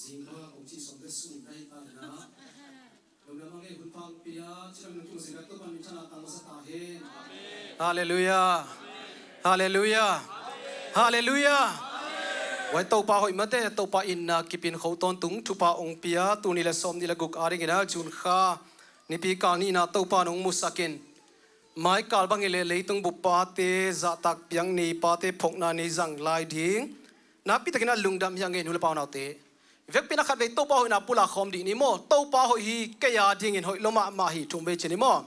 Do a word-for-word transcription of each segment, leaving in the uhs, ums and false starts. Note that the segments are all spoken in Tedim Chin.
Ding kha kong cih sawm pen sum ka hi ta hi na. Lungdam a ngei hun pha hong pia, cidam nung tung zing ka Topa min thang a tang masa ta hen. Halleluiah. Halleluiah. Halleluiah. Vai Topa hoih mate, Topa in na kipin kho tawntung thupha hong pia, tuni le sawm ni le guk a dingin a June kha nipi kal nihna Topa nong musakin, mai kal bangin le leitung bup pate zahtak piang ni, pate phokna ni zang lai ding nakpi takin a lungdam hi a ngei nu le pau naute. Vekpi-in a khatvei Topa hoihna pulak khawm dih ni maw. Topa hoih hi, kei a dingin hoih lua mahmah hi, thum vei ci ni maw.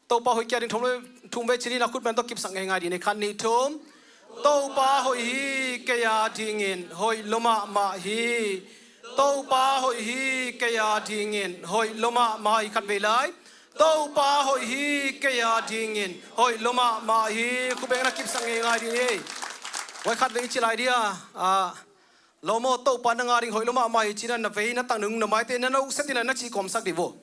Topa hoih, kei a ding thum vei, thum vei ci ni, na khut pen tawh kipsak ngeingai dih ni. Khat, nih, thum. Topa hoih hi, kei a dingin hoih lua mahmah hi. Topa hoih hi, kei a dingin hoih lua mahmah hi. Khatvei lai. Topa hoih hi, kei a dingin hoih lua mahmah hi. Khut beng na kipsak ngeingai dih ni. Vai khatvei ci lai dia. Ah, lawm aw, Topa nang a ding hoih lua mahmah hi ci-in a na vei na tang nung na maite na no set in a na cih kawmsak dih vo.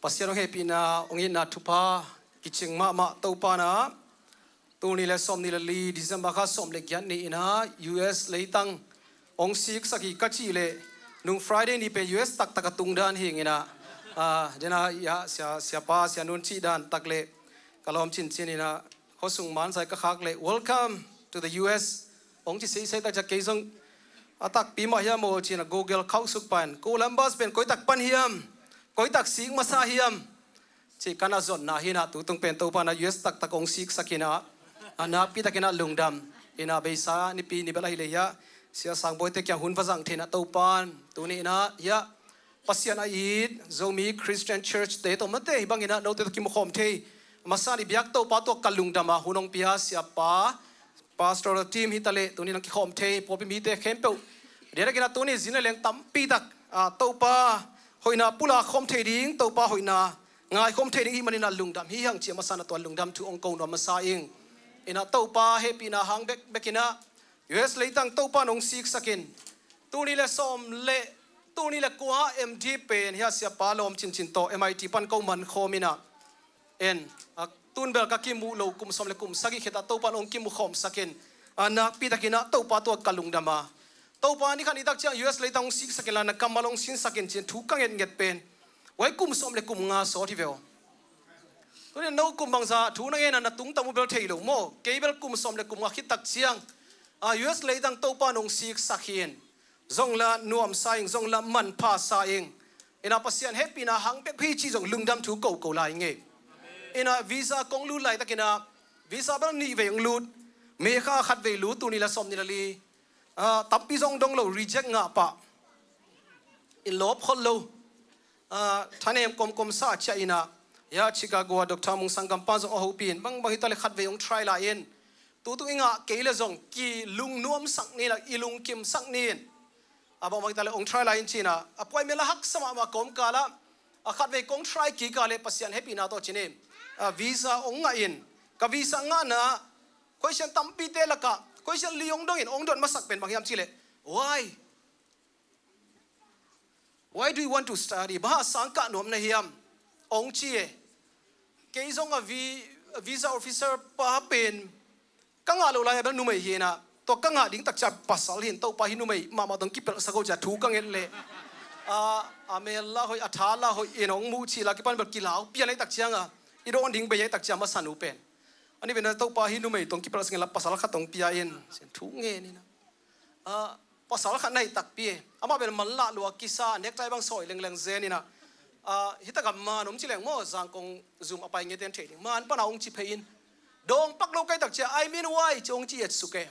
Pasian hong hehpihna, hong itna thupha kicing mahmah Topa na. Tul nih le sawm nih le li, December kha sawm le giat ni-in a U S leitang hong siksak hi ka cih leh, nung Friday ni pen U S taktak a tung dan hi ing in a, ah, den a, ya, sia, siapa, sia nun cih dan tak leh ka lawm cincin in a, khuasung mansai ka khak leh, "Welcome to the U S," hong ci seisei tak ciang kei zong, "A takpi mah hiam aw?" ci-in a Google khauh suk pan, "Columbus pen koi tak pan hiam? Koi tak sik masa hiam?" ci ka na zonna hi in a, tu tung pen Topa na U S taktak hong siksak hi in a, a nakpi takin a lungdam hi in a, beisa nipi ni bel ahi leh hiah Sia Sang Bawi te kiang hun va zang thei in a Topa in tuni in a hiah Pasian a it Zomi Christian Church te tawh mate hi bangin a note tawh kimu khawm thei masa in i biak Topa tungah ka lungdam a, hun hong pia siapa, pastoral team hi ta leh, tuni in a kikhawm thei pawlpi mite khempeuh, a diakdiakin a tuni zin le leng tampi tak, ah, Topa hoihna pulak khawm thei ding, Topa hoihna ngai khawm thei ding i hih manin a lungdam hi hang ci-a masa in a tua lungdam thu hong ko nuam masa ing. In a Topa hehpihna hang bekbek in a U S leitang Topa in hong siksak in, tul nih le sawm le, tul nih le kua M D pen hiah siapa lawm cincin tawh M I T pan ko man khawm in a, en, a, tun bel ka kimuh loh kum sawm le kum sagih khit a Topa in hong kimu khawmsak in, a nakpi takin a Topa tungah ka lungdam a. Topa, ni khat ni tak ciang U S leitang hong siksak in la, na kammal hong sinsak in ci-in thu ka ngetnget pen, vai kum sawm le kum nga sawt hi ve aw. Tuni no kum bangzah thu na ngen a na tungtam uh bel thei lo maw. Kei bel kum sawm le kum nga khit tak ciang, a, U S leitang Topa in hong siksak hi in, zong la nuamsa ing, zong la manpha sa ing. In a Pasian hehpihna hang bek hi cih zong lungdam thu koko lai ing ei. In a visa kong lut laitakin a, visa bel nih vei hong lut, May kha khat vei lut, tul nih le sawm nih le li, ah, tampi zong dong lo, reject ngah pah. In lawp khol lo. Ah, thanem kawmkawm sa ciah in a, hiah Chicago ah Doctor Mung Sangam pa zong a hopih in, bangbang hi ta leh khat vei hong try lai in, tu tung i ngah kei leh zong kilungnuamsak ni in la, i lungkimsak ni in. A bangbang hi ta leh hong try lai in ci in a, appointment la haksa mahmah kawmkal ah, a khat vei kong try kik a leh Pasian hehpihna tawh ci ni, a, visa hong ngah in, ka visa ngahna, question tampite lakah question li hong dong in, hong dot masak pen bang hiam cih leh, "Why? Why do you want to study? Bang hang sangkah nuam na hiam?" hong ci e. Kei zong a vi-, visa officer pa pen ka ngah loh lai a bel numei hi in a, tua ka ngah ding tak ciang pasal hi in, Topa hih numei mahmah tawh hong kipelhsak o ci-a thu ka nget leh, a, a mel la hoih, a tha la hoih in hong muh cih la kipan bel kilau pian ahih tak ciang a, i dawn ding bei ahih tak ciang masa nu pen, a ni pen a, Topa hih numei tawh hong kipelhsak in la pasal khat hong pia in, ci-in thu ngen in a. Ah, pasal khat na hi takpi e. Amah bel manlah lua kisa, necktie bang sawi lengleng zen in a. Ah, hi tak a man om ci leng maw, Zangkong zum a pai ngeite in thei ding. Man pan a hong ci phei in. Dawng pak lo ka hih tak ciang, "I mean, why?" ci hong ci et suk e.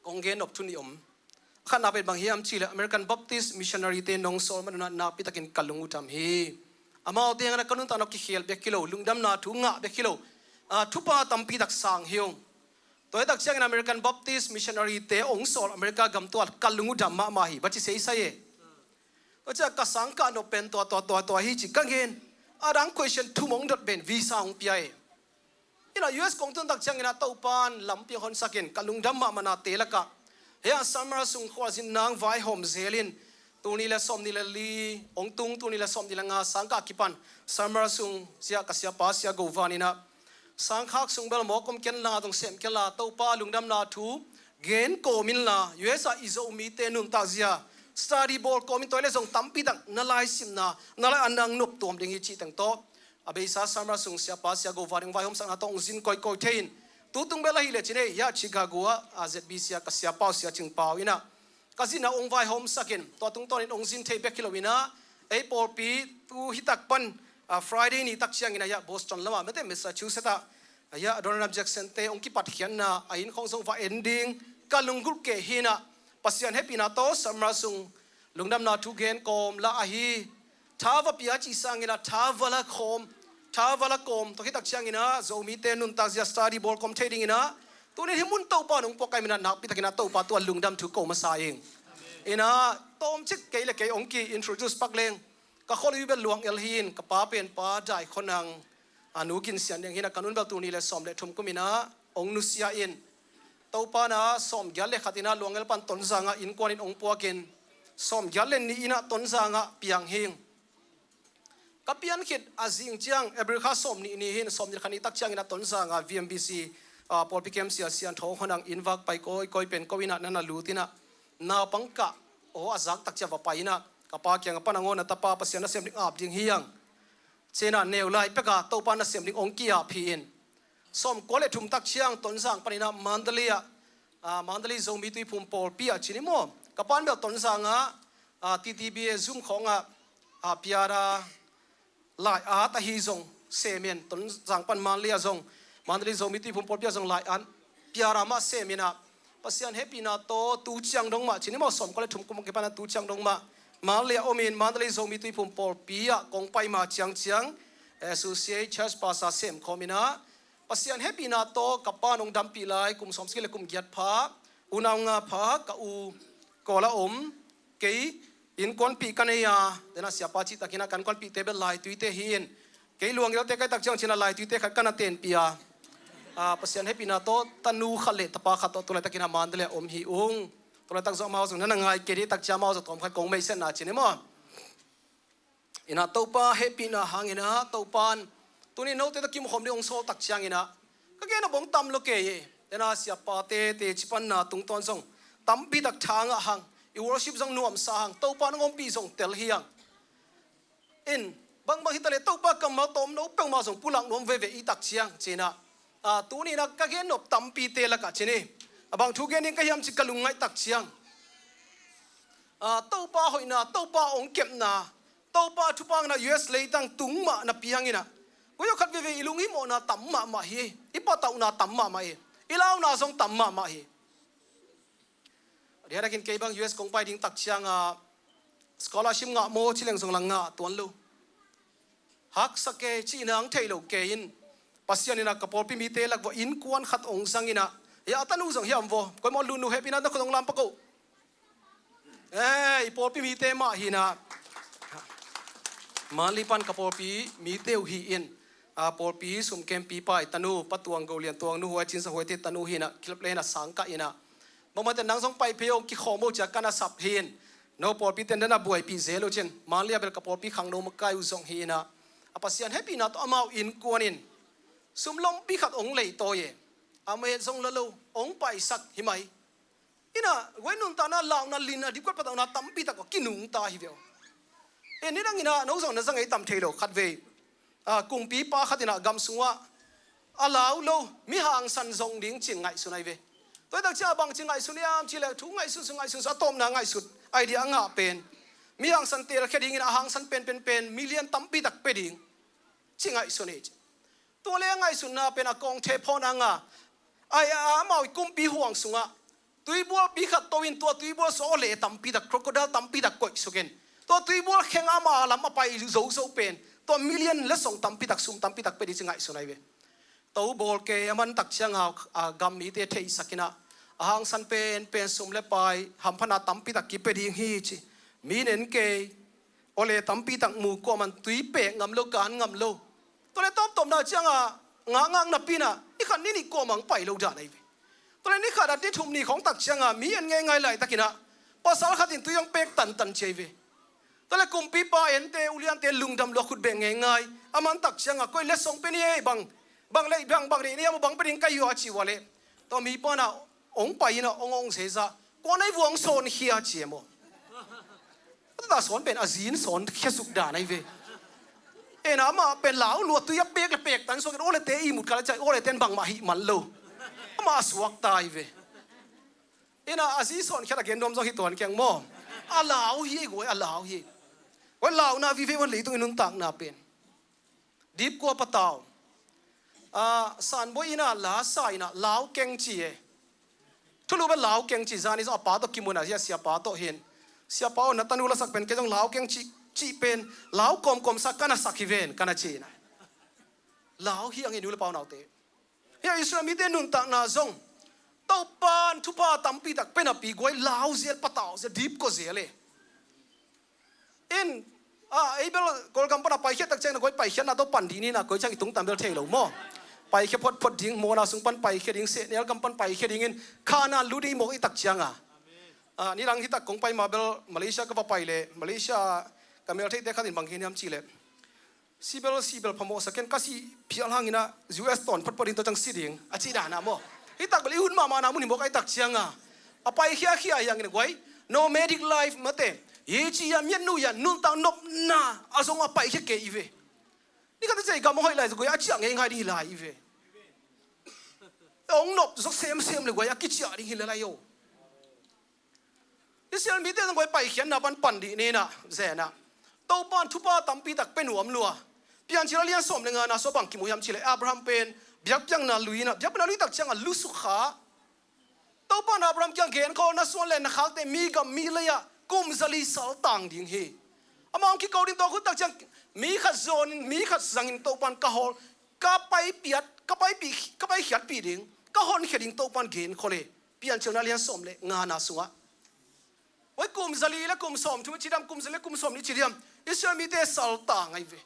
Kong gen nop thu nih om. Khatna pen bang hiam cih leh American Baptist Missionary te nong sawl man un a nakpi takin ka lung uh dam hi. Amaute hangin a ka nuntakna uh kikhel bek hi lo, lungdamna thu ngah bek hi lo, ah, thupha tampi tak sang hi ung. Tua hi tak ciangin American Baptist Missionary te hong sawl America gam tungah ka lung uh dam mahmah hi, va ci seisai e. Tua ciang ka sangkah nop pen tua, tua, tua, tua hi ci ka ngen. A dang question thum hong dot pen visa hong pia e. Hi in a U S kong tun tak ciangin a Topa in lampi hong honsak in ka lungdam mahmahna te lakah, hih a summer sung khualzin nang vaihawm zel in, Tul nih le sawmnih le li hong tung, tul nih le sawmnih le nga sangkah kipan Samra sung sia ka siapa Sia Go Van in ah, sangkhak sung bel mawk om kenla, dong sem kenla, Topa lungdamna thu gen kawm inla, U S a i Zomite nuntak zia study bawl kawm in, tua le zong tampi tak na laisimna, na lai a nang nop tuam ding hi cih teng tawh a beisa Samra sung siapa Sia Go Van in vaihawmsakna tawh hong zin kawikawi thei in, tutung bel ahih leh cin ei, hiah Chicago ah a Z B C a ka siapa uh Sia Cing Pau in ah ka zinna hong vaihawmsak in, tua tungtawnin hong zin thei bek hi lo in ah, ei pawlpi tu hi tak pan, a, Friday ni tak ciangin ah hiah Boston lamah, mete Massachusetts ah, a, hiah Adoniram Judson te hong kipatkhiatna a inn khawng zong va en ding ka lunggulh kei hi in ah, Pasian hehpihna tawh Samra sung lungdamna thu gen kawm la ahi. Tha va pia cih sangin ah tha va la khawm, tha va la kawm, tua khit tak ciangin ah Zomite nuntak zia study bawl kawm thei dingin ah, tunin hih mun Topa nong puak ahih manin ah nakpi takin ah Topa tua lungdam thu ko masa ing. In ah tawmcik kei le kei hong ki-introduce pak leng, ka khualui bel Luang El hi in, ka pa pen Pa Dai Khua Nang, a nu Gin Sian Deng hi in ah, ka nu'n bel tul nih le sawm le thum kum in ah hong nusia in, Topa in ah sawmgiat le khat in ah Luang El pan Tonzang ah innkuan in hong puak in, sawmgiat le nih in ah Tonzang ah piang hi ing. Ka pian khit a zing ciang April kha sawmnih ni hi in, sawmnih le khat ni tak ciangin ah Tonzang ah V M B C, a, pawlpi kem sia Sian Thawng Khua Nang inn vak pai kawikawi pen ko in ah na na lut in ah, naupang kah aw a zak tak ciang va pai in ah, ka pa kiangah pan, a ngaw, na tapa Pasian nasem ding ap ding hi hang, ci in ah neu lai pek a Topa nasem ding hong ki-ap hi in, sawmkua le thum tak ciang Tonzang panin ah Mandalay ah, a, Mandalay Zomi Tuiphum pawlpi ah cin hi maw, ka pa'n bel Tonzang ah, a, T T B A Zoom khawng ah, a, piara lai-at ahi zong sem in, Tonzang pan Mandalay ah zong, Mandalay Zomi Tuiphum pawlpi ah zong lai-at piara mah sem in ah, Pasian hehpihna tawh tu ciang dong mah cin hi maw, sawmkua le thum kum kipan ah tu ciang dong mah Mandalay ah om in, Mandalay Zomi Tuiphum pawlpi ah kong pai ma ciangciang Associate Church Pastor sem khawm in ah, Pasian hehpihna tawh ka pa'n hong dampih lai kum sawmsagih le kum giat pha, unau nga pha, ka u Kawl ah om, kei innkuanpih ka nei a, den ah siapa cih takin ah ka innkuanpihte bel Laituite hi in, kei Luang El te ka hih tak ciang cin ah Laituite khat ka na tenpih a, a, Pasian hehpihna tawh tanu khat le tapa khat tawh tu laitakin ah Mandalay ah om hi ung. Tu laitak zong amau zong na na ngai kei dih tak ciang amau zong tawm khat kong meisetna cin hi maw. In ah Topa hehpihna hangin ah Topa'n tuni note tawh kimukhawm ding hong sawl tak ciangin ah, ka gen a bawng tam lo kei hi. Den ah siapate teci panna tungtawn zong tampi tak tha ngah hang, i worship zong nuamsa hang, Topa'n hong ompih zong tel hi hang. In, bangbang hi ta leh Topa kammal tawmno peuhmah zong pulak nuam veve i tak ciang cin ah, a, tuni in ah ka gen nop tampite lakah cin hi. A bang thu gen ding ka hiam cih ka lungngaih tak ciang, a, Topa hoihna, Topa hong kepna, Topa thupha in ah U S leitang tung mah na piang in ah, koi aw khat veve i lunghimawhna tam mahmah hi, i patauhna tam mahmah hi, i launa zong tam mahmah hi. Diakdiakin kei bang U S kong pai ding tak ciang a, scholarship ngah maw ci leng zong la ngah tuan lo. Haksa kei cihna hong thei lo kei in, Pasian in ah ka pawlpi mite lak vua innkuan khat hong zang in ah, ya, a tanu zong hiam vaw, koi maw, lunu hehpihna na khut hong lam pak o. Eh, i pawlpi mite mah hi in ah, Mandalay pan ka pawlpi mite uh hi in, a, pawlpi sumkempipa i tanu Pa Tuang Go Lian Tuang, Nu Huai Cin Sa Huai te tanu hi in ah, kilap le in ah sangkah in ah, bangmah teh nang zong pai phei o, kikhawm o ci a ka na sap hi in, no pawlpi ten den a buaipih zel uh cin, Mandalay ah bel ka pawlpi khangno makai uh zong hi in ah, a, Pasian hehpihna tawh amau innkuan in sum lompi khat hong leitawi e. A, mah zong la lo, hong paisak hi mai. In ah, guai nuntakna, launa, linna, dipkuat patauhna tampi tak aw kinungta hi ve aw. In, nidang in ah no zong na za ngei tam thei lo, khatvei, a, kumpipa khat in ah gam sungah a lau lo mi hangsan zong ding cin ngaihsun ahi ve. Tua hi tak ciang a bang ci ngaihsun hiam cih leh, thu ngaihsun sung ngaihsun sung, a tawpna ngaihsut, idea a ngah pen, mi hangsan telkhia dingin a hangsan pen pen pen million tampi tak pia ding ci ngaihsun hi ci. Tua le a ngaihsutna pen a kawngthei phawkna nga, ai, a, amau i kumpi huang sungah tuibualpi khat to in, tua tuibual sungah awle tampi tak, crocodile tampi tak koih suk in, tua tuibual kheng ama lam a pai zozo pen, tua million le song tampi tak, sum tampi tak pia ding ci ngaihsun ahi ve. To bawl kei a man tak ciang a, a, gam mite theihsak in ah, a hangsan pen pen sum le pai hamphatna tampi tak kipia ding hi ci. Mi nen kei, awle tampi tak mu, kuaman tui pek ngam lo, kan ngam lo. Tua le tawptawpna ciang a, ngakngak napi in ah ni khat ni nih kuamah hong pai lo dan ahi ve. Tua le ni khat a ni thum ni khawng tak ciang a, mi en ngeingai laitakin ah, Pasal khat in tui hong pek tantan ci ahi ve. Tua leh kumpipa ente, uliante lungdam lua khut beng ngeingai. A man tak ciangah koi letsong pia ni ei, bang, bang lei, bang, bang deih ni ei maw, bang pia ding ka hi uh a ci uh a leh, tua mipa in ah hong pai in ah hong ong sesa, kua na hi vua hong sawnkhia ci ei maw. Tua ta sawn pen a zi in sawnkhia suk dan ahi ve. Ena amah pen lau lua tui a pek leh pek tan suak in, aw leh te ihmut kha leh ci a, aw leh ten bangmah hih man lo. Amah a suakta ahi ve. Ena a zi sawnkhiat a gen nuam zong hi tuan keng maw. A lau hi ei guai, a lau hi. Guai, launa vive van leitung i nuntakna pen. Dipkua patau. Ah, sanboi in ah la sa in ah lau keng ci e. Thulu bel lau keng ci, zani zong a pa tawh kimu in ah, sia, siapa tawh hin. Siapa aw, na tanu lasak pen kei zong lau keng ci, ci pen lau kawmkawm sa ka na sak hi ven, ka na ci in ah. Lau hi ang e nu le pa unaute. Hia Israel mite nuntakna zong Topan thupha tampi tak pia napi guai, lau zel, patau zel, dipkua zel e. In, ah, ei bel Kawlgam pan a paikhiat tak ciang na guai, paikhiatna tawh pan dih ni na, koi ciang i tungtam bel thei lo maw. Paikhia photphot ding, mawna sung pan paikhia ding, sehnel gam pan paikhia ding in, Khanan lut ding i mawk i tak ciang a. Ah, nidang hi tak kong pai ma bel Malaysia ka va pai leh, Malaysia ka meltheite khat in bang gen hiam cih leh, si bel, si bel phamawh sa ken, ka si phial hangin ah U S tawn photphot ding, tua ciang si ding a cih dan ah maw. Hi tak bel i hun mahmahna mun hi mawk a, i tak ciang a, a paikhiakhia hi hangin a guai, nomadic life mate, hi ci a miat nu hi a nuntak nopna a zong a paikhia kei i ve. Ni khat a ciah i gam a hoih lai zong guai a ciah ngeingai ding hi lai i ve. Hong nop zok semsem le guai a kiciah ding hi lai lai o. Israel mite zong guai paikhiatna pan pan dih ni na, zen ah. Topan thupha tampi tak pia nuam lua. Piancil a lian sawm le ngana sua bang kimu hiam cih leh Abraham pen biakpiakna lui in ah, biakpiakna lui tak ciang a lu sukha. Topan Abraham kiang genkhawlna suan le na khakte mi gam mi lei ah kum zali saltang ding hi. Amah hong kiko ding tua khut tak ciang mi khat zawnin, mi khat zangin Topan ka hawl, ka paipiat, ka paipi, ka paikhiatpih ding, ka honkhia ding Topan genkhawl e. Piancilna lian sawm le ngana sungah. Oi, kum zali le kum sawm thum i ci diam, kum zali le kum sawm nih i ci diam. Israel mite saltang ahi ve.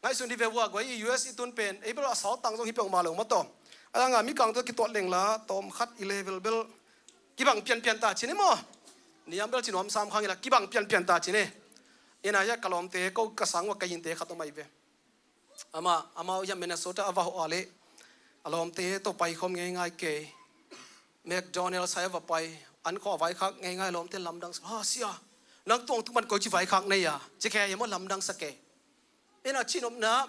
Ngaihsun dih ve vua guai, i U S i tun pen ei bel a saltang zong hi peuhmah lo maw taw. A dang a mikang tawh kituat leng la tawm khat i level bel kibang pianpian ta ci ni maw. Niam bel ci nuam sam khang i la kibang pianpian ta ci ni. Ina hia ka lawmte, ko ka sang ua ka hinte khat om ahi ve. Amah, amau hiam Minnesota a va hawh a leh a lawmte tawh paikhawm ngeingai kei. McDonald's hai a va pai, an khawh a vaikhak ngeingai, lawmte lamdang sa, ha, sia, nang tuang tung pan koici vaikhak nei a ci kei hiam aw, lamdang sa kei. Ina cinopna,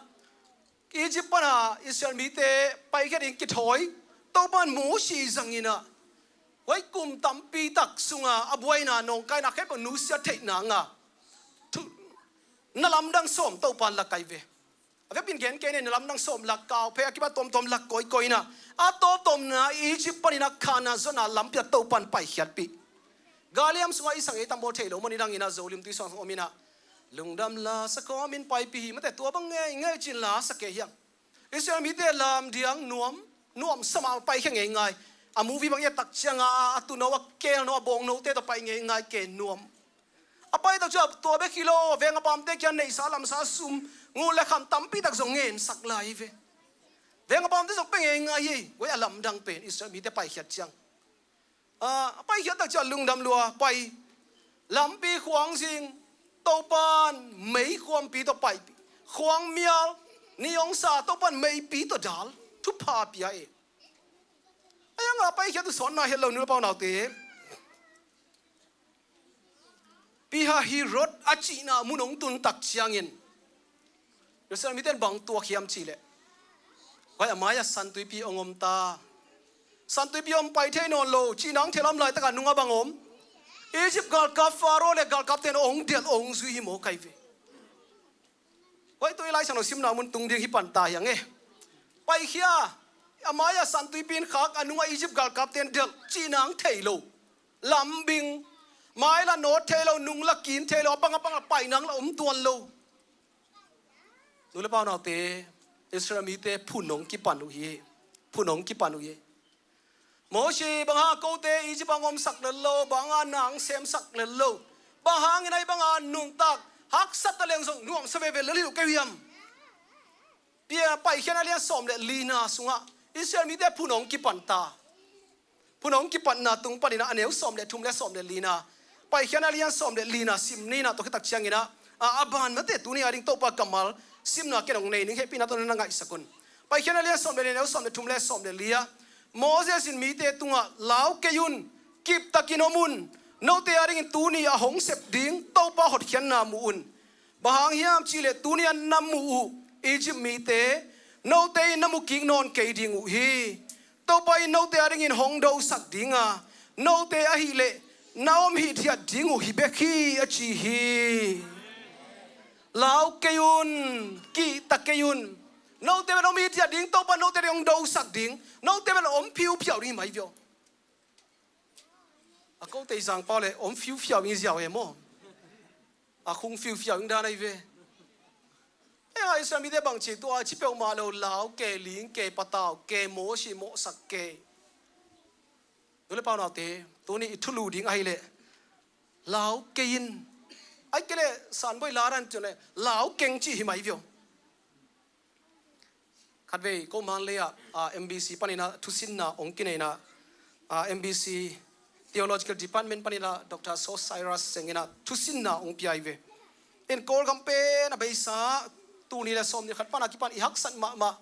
Egypt pana Israel mite paikhia ding kithawi, Topan Mosi zangin ah, huai kum tampi tak sunga a buaina nawngkaina khempeuh nusia theih nanga thu, na lamdang sawm Topan lak ahi ve. A vekpin gen kei ne, na lamdang sawm lak, kau phei a kibat tawmtawm lak kawikawi ina, a tawptawpna Egypt panin a Khanan zonna lampi a Topan paikhiatpih. Galiam sungah i sang ei tambawl thei lo maw, nidangin a Zolim Tuisuang sung om ina, lungdam la sa kawmin paipih hi mate, tua bang ngei ngei cin la sa kei hiam? Israel mite lamdiang nuam, nuam sama paikhia ngeingai. A movie bang i et tak cianga a tuno a kelno a bawngnote tawh pai ngeingai ke nuam. A pai tak ciang tua bek hi lo, veng a pamte kiang neihsa lamsa sum, ngun le kham tampi tak zong ngensak lai hi ve. Veng a pamte zong pia ngeingai hi, guai a lamdang pen Israel mite paikhiat ciang. A, a paikhiat tak ciang lungdam lua, pai. Lampi khuang zing, Topan meikhuampi tawh paipih. Khuang mial, ni hong sa, Topan meipi tawh dal, thupha pia e. A ianga paikhiat uh sawnna het lo nu le pa unaute. Pi-hahirot a cihna mun hong tun tak ciangin Israel miten bang tuak hiam cih leh, huai a mai-ah Santuipi hong om ta. Santuipi hong pai thei nawn lo, cihna hong thei lo, a om laitaka nungah bang om? Egypt galkap Faro le galkapten hong delh hong zui hi maw, kai ve. Huai tawh i Lai Siangtho simna mun tung ding hi pan ta hi ang e. Paikhia, a mai-ah Santuipi in khak, a nungah Egypt galkapten delh, cihna hong thei lo. Lambing, mai la nawt thei lo, nung la kin thei lo, a pang a pang la paina la om tuan lo. Nu le pa unaute, Israel mite phun hong kipan uh hi. Phun hong kipan uh hi. Mosi, bang hang kote Egypt ah hong omsak lel lo, bang hang na hong semsak lel lo, bang hangin ahi banga nuntak haksat ta leng zong nuamsa veve lel hi lo kei uh hiam? Pia Paikhiatna lian sawm le lina sungah Israel mite phun hong kipan ta. Phun hong kipatna tung panin ah a neu sawm le thum le sawm le lina, Paikhiatna lian sawm le lina sim ni in ah, tua khit tak ciangin ah, a, a ban mate tuni a ding Topa kammal simna ken hong nei ning, hehpihna tawh na ngaihsak un. Paikhiatna lian sawm le li, a neu sawm le thum le sawm le li ah, Moses in mite tungah, "Lau kei un, kiptakin om un, note a dingin tuni a hong sep ding Topa hotkhiatna mu un. Bang hang hiam cihleh tuni a na muh uh Egypt mite note in na mu kik nawn kei ding uh hi. Topa in note a dingin hong dosak ding a, note ahih leh na om hithiat ding uh hi bek hi," a ci hi. Lau kei un, kihta kei un. Note bel om hithiat ding, Topa note ding hong dosak ding. Note bel om phiuphiau ding hi mai vio. A kote i zangpau le om phiuphiau ding ziau e maw? A khung phiuphiau ding dan ahi ve. Ei, a Israel mite bang ci, tua ci peuhmah lo, lau ke, ling ke, patau ke, mawh si mawhsak ke. Nu le pa unaute, tuni i thulu ding ahih leh lau kei in. Ahih kei leh sanboi la dan ciang le lau keng cih hi mai vio. Khatvei ko Mandalay ah, ah, M B C panin ah thusinna hong kineihna, ah, M B C Theological Department panin ah Doctor Saw Cyrus Seng in ah thusinna hong pia hi ve. In Kawlgam pen a beisa, tul nih le sawmnih le khat pan a kipan i haksat mahmah.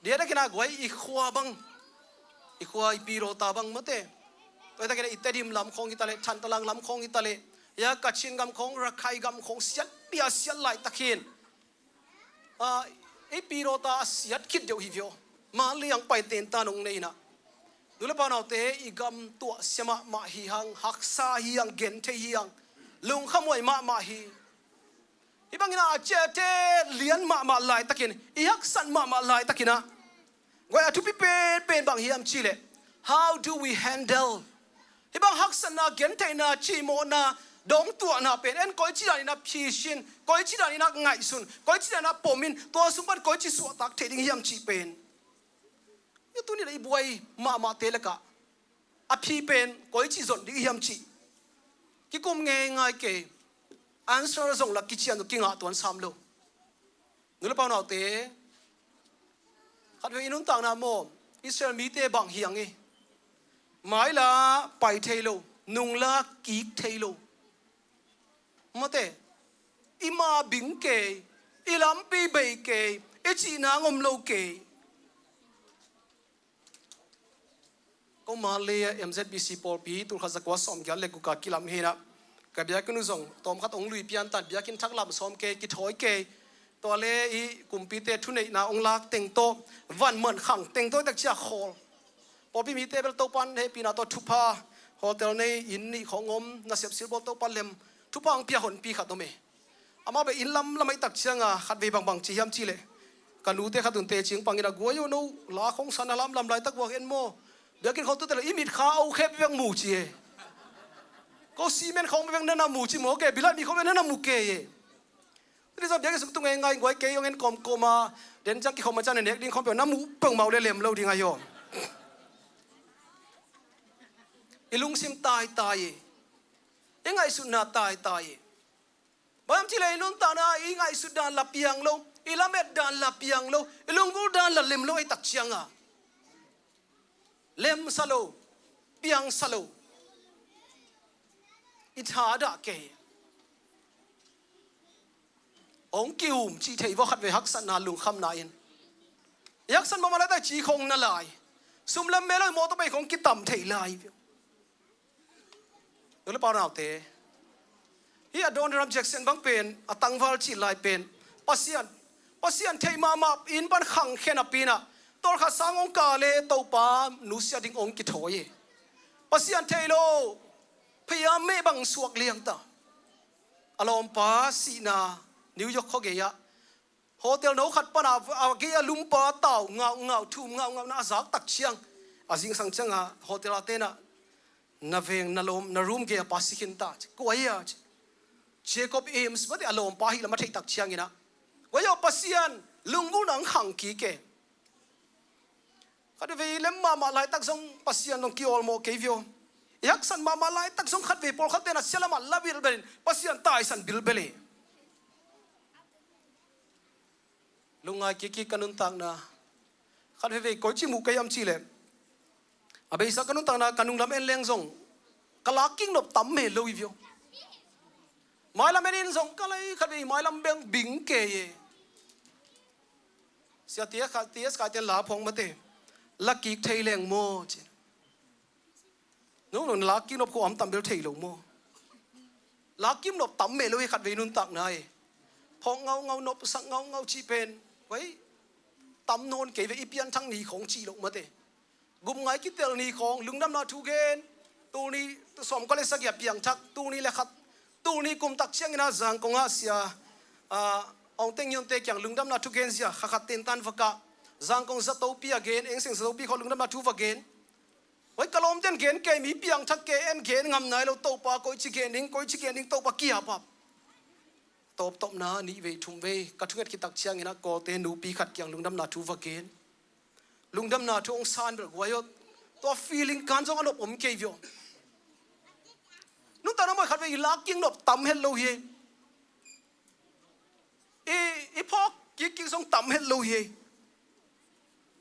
Dia dak in ah guai i khua bang, i khua i pi ro ta bang mate. Tua hi tak in ah i Tedim lam khawng hi ta leh, Thantlang lam khawng hi ta leh, ya Kachin gam khawng, Rakhine gam khawng siat pia siat laitak hi in. Ah, i pi ro ta a siat khit deuh hi vio. Mah liang pai ten ta nong nei in ah. Nu le pa unaute, i gam tuahsia mahmah hi hang, haksa hi hang, genthei hi hang, lungkhamhuai mahmah hi. Hih bangin ah a ciate lian mahmah laitakin, i haksat mahmah laitakin ah, guai a thupi penpen bang hiam cihleh, how do we handle hih bang haksatna, gentheihna, cimawhna, dongtuahna pen en koici danin ah phisin, koici danin ah ngaihsun, koici danin ah pomin, tua sung pan koici suahtak thei ding hiam cih pen. Hih tuni le i buai mahmahte lakah a phi pen koici zon ding hiam cih kikum ngeingai kei. Answer zong lak kician zong kingah tuan sam lo. Nu le pa unaute, khatvei i nuntakna maw, Israel mite bang hi hang hi. Mai la pai thei lo, nung la kik thei lo. Mate, i ma bing kei, i lampi bei kei, i cihna ngom lo kei. Ko Mandalay ah M Z B C pawlpi tulkhat zakua sawmgiat le guk a kilam hi in ah, ka biakinn uh zong tawmkhat hong lui pian tan, biakinn thak lam sawm kei, kithawi kei. Tua le i kumpite thuneihna hong lak teng tawh, van man khang teng tawh tak ciah khawl. Pawlpi mite bel Topa in hehpihna tawh thupha, hotel nei, inn nih khawng om, nasep silbawl Topa lem, thupha hong pia honpi khat om e. Amah bel inn lamlam ahih tak cianga khatvei bangbang ci hiam cihleh, ka nute khat un teci pangin a, guai aw, no la khawng san a lamlam laitak guak en maw? Biakinn khawng tute lo, i mitkha a o khep bek mu ci e. Ko cement khawng bek na na mu ci maw ke, bilai mi khawng bek na na mu ke e. Tuni zong biakinn sung tung ngeingai guai kei hong en kawmkawm a, den ciang kikhawm a ciang na nek ding khawng peuh na muh peuhmah uh le lem lo ding ahi aw. I lungsim taitai e. I ngaihsutna taitai e. Bang hiam cihleh i nuntakna i ngaihsut dan la piang lo, i lamet dan la piang lo, i lunggulh dan la lem lo ahih tak cianga, lemsa lo, piangsa lo, i thadah kei. Hong ki-um cih thei vua, khatvei haksatna lungkhamna in. I haksat mahmah laitak ci khong na lai. Sum lem mel lo, i mawtaw bei khong kitam thei lai. Nu le pa unaute, hih Adoniram Judson bang pen a tangval cih lai pen Pasian, Pasian theih mahmah in pan khangkhia napi in ah, tawlkhat sang hong kah le Topa nusia ding hong kithawi e. Pasian theih lo, phei-a meh bang suak liang ta. A lawmpa sihna New York khuagei ah hotel no khat pan a, a gei a lumpa tau ngaungau, thum ngaungauna a zak tak ciang, a zingsang cianga hotel a ten ah, "Na veng, na lawm, na room gei a pa si khin ta," ci. "Kua hia?" ci. "Jacob Eames," mate, a lawmpa ahih lam a theih tak ciangin ah, "Kua hia aw, Pasian lunggulhna hong khang kik e." Khatvei lem mahmah laitak zong Pasian zong kiawlmawh kei vio. I haksat mahmah laitak zong khatvei pawlkhatte in a sia lamah la bilbel in Pasian taisan bilbel e. Lungngai kikkik ka nuntakna. Khat veivei koici muh ka hiam cihleh, A beisa ka nuntakna ka nunglam en leng zong ka lakkik nop tam hel lo hi viau. Mailam en in zong ka lei khat vei mailam beng bing kei e. Sia T S Kai ten la phawng mate. Lakkik thei leng maw ci. Nung nung lakkik nop kho am tam bel thei lo maw? Lakkik nop tam hel lo hi khat vei nuntakna e. Phawng ngaungau nop sak ngaungau cih pen. Wei tam nawn kei ve i pianthak ni khawng cih lo mate. Gum ngai kitel ni khawng lungdamna thu gen. Tul ni sawm kua le sagih a piangthak tul ni le khat. Tul ni kum tak ciangin a Zangkong ah sia Aung Teng Yonte kiang lungdamna thu gen zia kha khat tentan va kah. Zangkong zatopi a gen, Eng Seng zatopi khawng lungdamna thu va gen. Hoi ka lawmten gen kei mi piangthak kei en gen ngam nai lo Topa koici gen ding, koici gen ding Topa kiapap. Tawptawpna nih vei thum vei ka thunget kitak ciangin a Kawlte nupi khat kiang lungdamna thu va gen. Lungdamna thu hong san bel guai aw. Tua feeling kan zong a nop om kei viau. Nuntakna moi khat vei i lakkik nop tam hel lo hi. I, i phawk kikkik zong tam hel lo hi.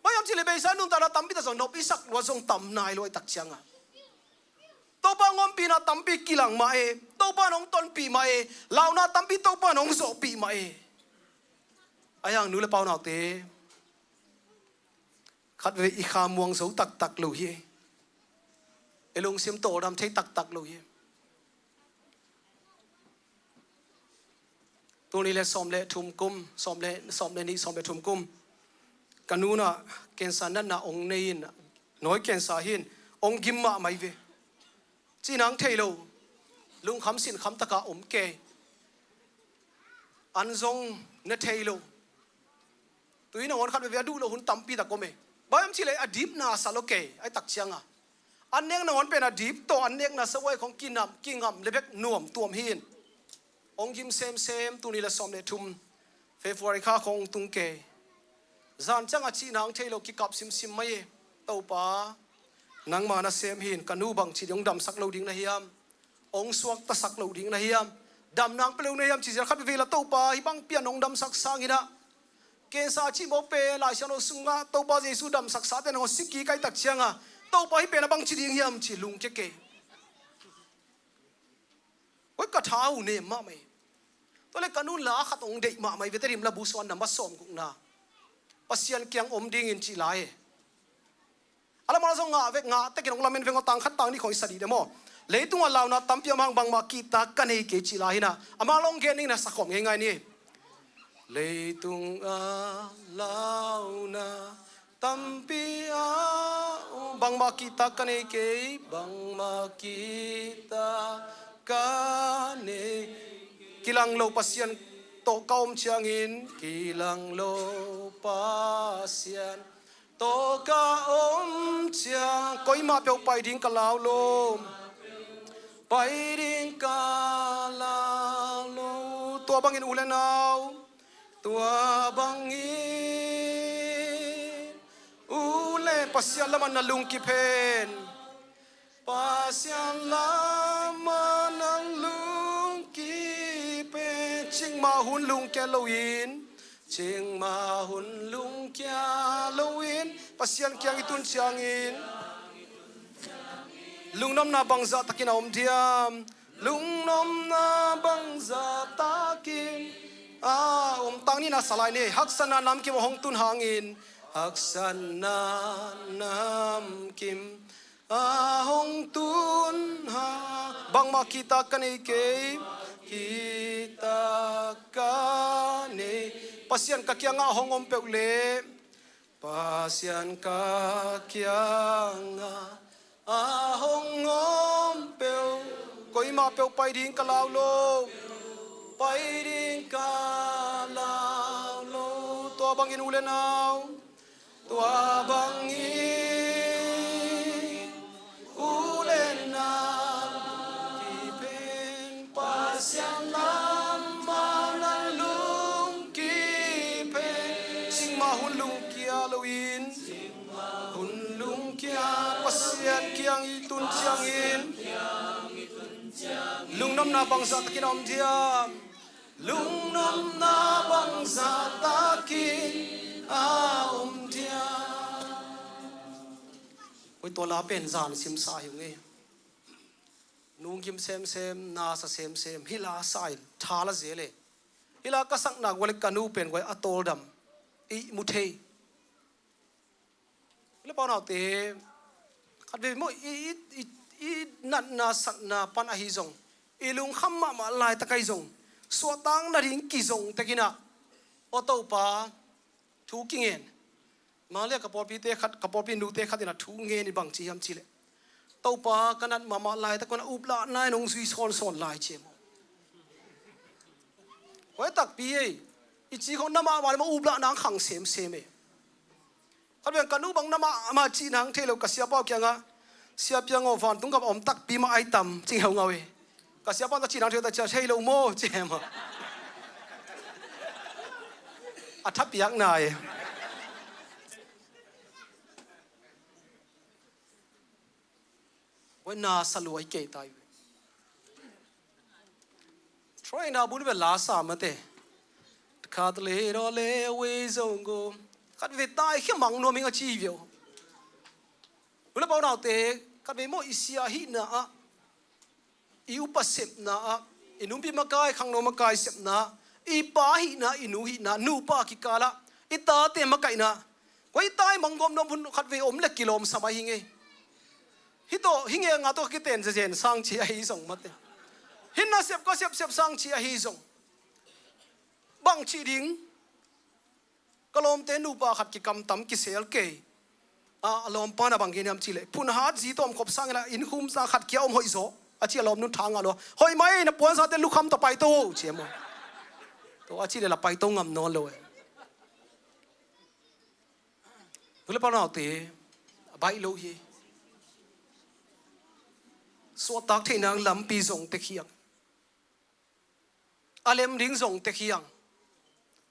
Bang hiam cih leh beisa nuntakna tampi tak zong nop i sak lua zong tam nai lo i tak cianga. Topa hong ompihna tampi kilang mah e. Topa hong tonpih mah e. Launa tampi Topa hong zawhpih mah e. A hiang nu le pau naute. Khat vei i kha muang zo taktak lo hi. I lungsim tawldam thei taktak lo hi. Tul ni le sawm le thum kum, sawm le, sawm le nih, sawm le thum kum. Ka nuna cancer natna ong nei in, nawi cancer hin, ong gim mahmah hi ve. Cih nang thei lo, lungkham sinkham taka om kei. An zong ne thei lo. Tui nangawn khat veve a duh lo hun tampi tak om e. Bang hiam cih leh a dipna sa lo kei, ai tak cianga. An nek nangawn pen a dip tawh, an nekna sa uai khong kinam, kingam le bek nuam tuam hin. Ong gim semsem, tuni le sawm le thum. February kha khong tung kei. Zan cianga cih nang thei lo kikap simsim mai e. Topa, nangma na sem hin, ka nu bang ci ding ong damsak lo ding na hiam. Ong suaktasak lo ding na hiam. Damnang pe lo na hiam ci zial khat vei la Topa hih bang pian ong damsak sangin ah. Cancer cih mawk pe Lai Siangtho sungah Topa Jesu damsaksa te nang ong siki kai tak cianga Topa hih pen a bang ci ding hiam ci lungkia kei. Oi ka tha uh nem mahmah hi. Tua le ka nun la khat ong deih mahmah hi vete rim la bu suan na ma sawm gukna. Pasian kiang om dingin ci lai e. A lamah zong ngah vek ngah tekin hong lamen veng aw tang khat tang nih khong i sa dih deh maw. Leitungah launa tampi a mang bangmah kihtak ka nei kei cih lai hinah. Amah long gen ning na sakhawm ngeingai ni. Leitungah launa tampi a bangmah kihtak ka nei kei bangmah kihtak ka nei. Kilang lo Pasian tawh ka om ciangin kilang lo Pasian tawh ka om ciang koimah peuh pai ding ka lau lo. Pai ding ka lau lo. Tua bangin u le nau. Tua bangin u le Pasian lamah na lungkip hen. Pasian lamah na lungkip hen. Cingmah hun lungkia loin. Cingmah hun lungkia loin. Pasian kiang i tun ciangin. Lungnopna bangzah takin a om diam. Lungnopna bangzah takin a om tang ni na salai ni. Haksatna namkim a hong tun hangin. Haksatna namkim a hong tun ha bangmah kihtak ka nei kei. Kihtak ka nei. Pasian ka kiangah a hong om peuh leh Pasian ka kiangah a hong om peuh. Koimah peuh pai ding ka lau lo. Pai ding ka lau lo. Tua bangin u le nau. Tua bangin u le nau. Kipen Pasian lamah na lungkip hen. Cingmah hun lungkia loin. Hun lungkia Pasian kiang i tun ciangin. Lungnopna bangzah takin a om diam. Lungnopna bangzah takin a om diam. Oi, tua la pen zan simsa hi ung e. Nunggim semsem, nasa semsem, hih la sa in tha la zel e. Hih la ka sakna gual le ka nu pen guai a tawldam i mu thei. Hih la pau naute, khat vei maw, i, i, i, i natna satna pan ahi zong, i lungkham mahmah laitak ahi zong, suahtakna ding kizong tekinah, aw Topa, thu kingen. Manglia ka pawlpite khat, ka pawlpi nute khat inah thu ngen i bang ci hiam cihleh, Topa ka nat mahmah laitak un a uplahna in hong zui sawnsawn lai ci e maw. Hoi takpi ei. I ci khong na mahmah le maw uplahna ang khang semsem e. Khat veng ka nu bang na mahmah cih nang thei lo ka siapa uh kiangah, Sia Piang aw, vantung gam a om takpi mah ai tam cing heungau e. Ka siapa ta cih nang thei lo ta cia thei lo maw ci e maw. A thapiakna e. Oi, na sa luai kei tai ve. Troina bun ve la sa mate. Khat le raw le wei zong go. Khat ve tai khia mang nuam ing a ci ve aw. Nula pau naute, khat ve maw i sia hihna ah, i upa sepna ah, i numpi makai, khangno makai sepna ah, i pa hihna, i nu hihna, nupa kikalah, i tate makaihna. Koi tai manggawm nuam hun khat vei om le kilawm sa mai hi ngei. Hih tawh, hi ngei nga tawh kiten zezen sang ci ahi zong mate. Hih na sep ka sepsep sang ci ahi zong. Bang ci ding. Ka lawmte nupa khat kikamtam kisel kei. A, a lawmpa na bang gen hiam cihleh, phun hat zi tawm khop sangin a inn khum sa khat kia om hoih zaw. A ci a lawm nun thang a lua. Hoih mai na puansate lukham tawh paito ci e maw. Tawh a cihleh la paito ngam nawn lo e. Nula pau naute, a baih lo hi. Suahtak theihna lampi zong tek hiang. A lem ding zong tek hiang.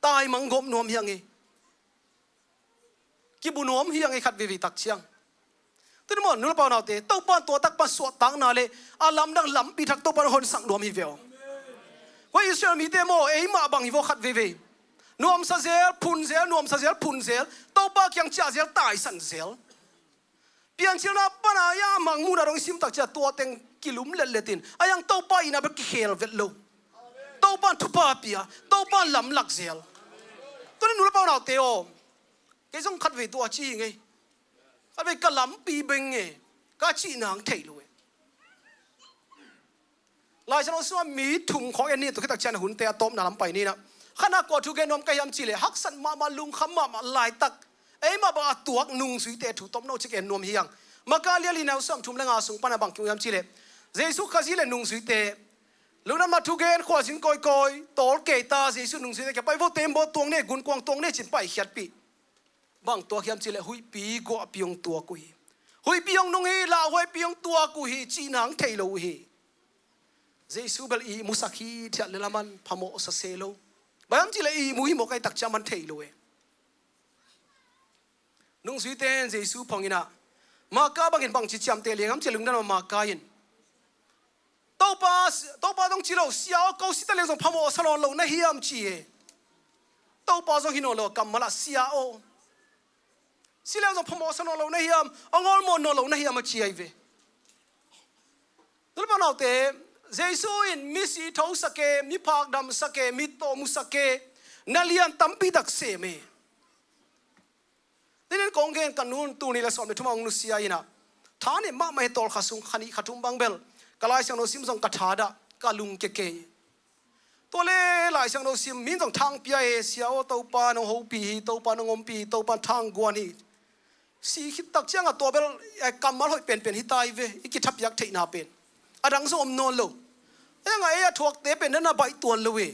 Tai manggawm nuam hiang e. Kibu nuam hiang e khat veivei tak ciang. Tuni maw, nula pau naute, Topa in tua tak pan suahtakna le a lamdang lampi thak Topa in honsak nuam hi ve aw. Koi Israel mite maw, eimah bang hi vaw khat veivei. Nuamsa zel, phun zel, nuamsa zel, phun zel. Topa kiang ciah zel, taisan zel. Piancilna pana ya mangmuhna dong i sim tak ciah tua teng kilum letlet in. A yang Topa ina bel kikhel vet lo. Topa in thupha pia, Topa in lamlak zel. Tuni nula pau naute aw. Kei zong khat vei tua ci hi ngei. Khat vei ka lampi beng e. Ka cih nang thei lo e. Lai Siangtho sungah mi thum khawng en ni, tua khit tak ciang hunte a tawpna lam pai ni na. Khatna kua thu gen nuam ka hiam cihleh, haksat mahmah, lungkham mahmah laitak, eimah bang a tuak nungzuite thu tawm no cik en nuam hiang. Maka lian lina, sawm thum le nga sung pana bang kimu hiam cihleh, Jesu Khazih le nungzuite, lungdamna thu gen, khualzin kawikawi, tawl kei ta, Jesu nungzuite kia pai vo, tembaw tuang ne, gunkuang tuang ne cin paikhiatpih. Bang tuak hiam cihleh, huihpi guahpi hong tuak uh hi. Huihpi hong nung hi, lauhuaipi hong tuak uh hi, cih nang thei lo uh hi. Jesu bel ihmusak hithiat le laman phamawh sa se lo. Bang hiam cihleh ihmu hi mawk ai tak ciang man thei lo e. Nungzuite in Jesu phawng inah, Maka bangin bangci ciamteh liang hiam cihleh lungdamna Maka in, Topa, Topa zong ci lo, Sia aw, ko si ta leng zong phamawh sa nawn lo na hiam ci e. Topa zong hi nawn lo kammal ah, Sia aw, si leng zong phamawh sa nawn lo na hiam, a ngawlmawh nawn lo na hiam a ci ahi ve. Nula pau naute, Jesu in misi thosak e, miphak damsak e, mittaw musak e, na lian tampi tak sem e. Tinin kong gen ka nun tul nih le sawm le thum a hong nusia inah, tha nem mahmah hi, tawlkhat sung kha nih kha thum bang bel ka Lai Siangtho sim zong ka thadah, ka lungkia kei. Tua le Lai Siangtho sim, min zong thangpia e, Sia aw, Topa nong hopih hi, Topa nong ompih hi, Topa thangguan hi. Si khit tak ciangah tua bel, eh, kammal hoih penpen hi ta hi ve, i kithapiak theihna pen. A dang zong om nawn lo. Ei ang a, ei a thuakte pen na na baih tuan lo e.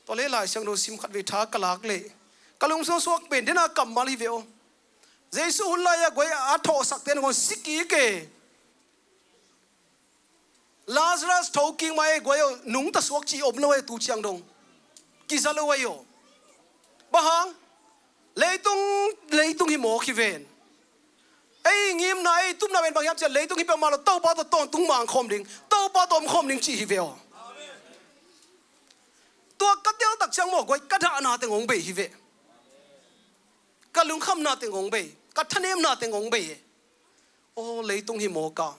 Tua le Lai Siangtho sim khat vei tha ka lak leh, ka lungsim suak pen dena kammal hi ve aw. Jesu hun lai-ah guai a thawhsakte nangawn si kik e. Lazarus tho kik mah e guai aw, nungta suak cih om lo e tu ciang dong. Kiza lo ahi aw. Bang hang? Leitung, leitung hi mawk hi ven. Ei ngimna, ei tupna ven bang hiam ciah, leitung hi peuhmah lo, Topa tawh tawntung mang khawm ding, Topa tawh om khawm ding cih hi ve aw. Tua ka tel tak ciang maw guai, ka dahna teng hong bei hi ve. Ka lungkhamna teng hong bei, ka thanemna teng hong bei e. Aw, leitung hi mawk a,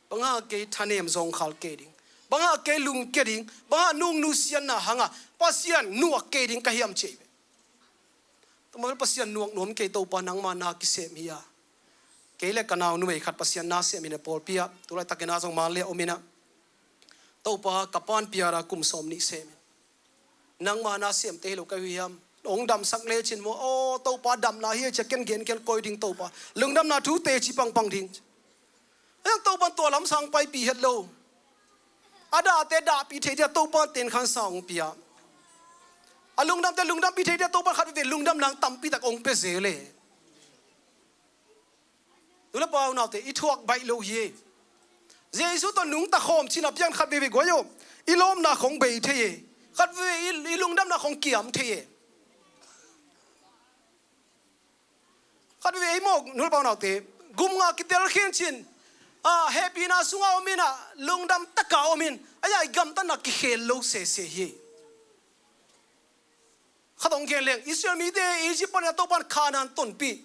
bang hang kei thanem zong khal kei ding, bang hang kei lungkia ding, bang hang nung nusiatna hangah Pasian nuak kei ding ka hiam ci hi ve. Tamavel Pasian nuak nuam kei, Topa nangma na kisem hi a. Kei le ka nau numei khat Pasian na sem in a pawlpi ah, tu laitakin a zong Manlai ah om in a, Topa ka pa'n piara kum sawm nih sem in, nangma na semte hi lo ka hi uh hiam? Hong damsak lecin maw, aw Topa damna hi e ci a ken gen ken koi ding Topa. Lungdamna thu teci pangpang ding. Ahi zong Topa'n tua lam sang paipih het lo. A dahte dahpih thei ding a Topa'n tenkhansa hong pia. A lungdamte lungdampih thei ding a Topa'n khat veve lungdamna tampi tak hong pia zel e. Nu le pa unaute, i thuak baih lo hi e. Jesu tawh nungta khawm cih a piang khat veve guai aw, i lawpna khong bei thei e. Khat veve i, i lungdamna khong kiam thei e. Khat veve ei maw, nu le pa unaute, gumngah kitel khin cin, a, hehpihna sungah om in a, lungdam takah om in, a, i gamtatna kikhel lo sese hi. Khat hong gen leng, Israel mite Egypt panin a Topa'n Kanaan tonpih.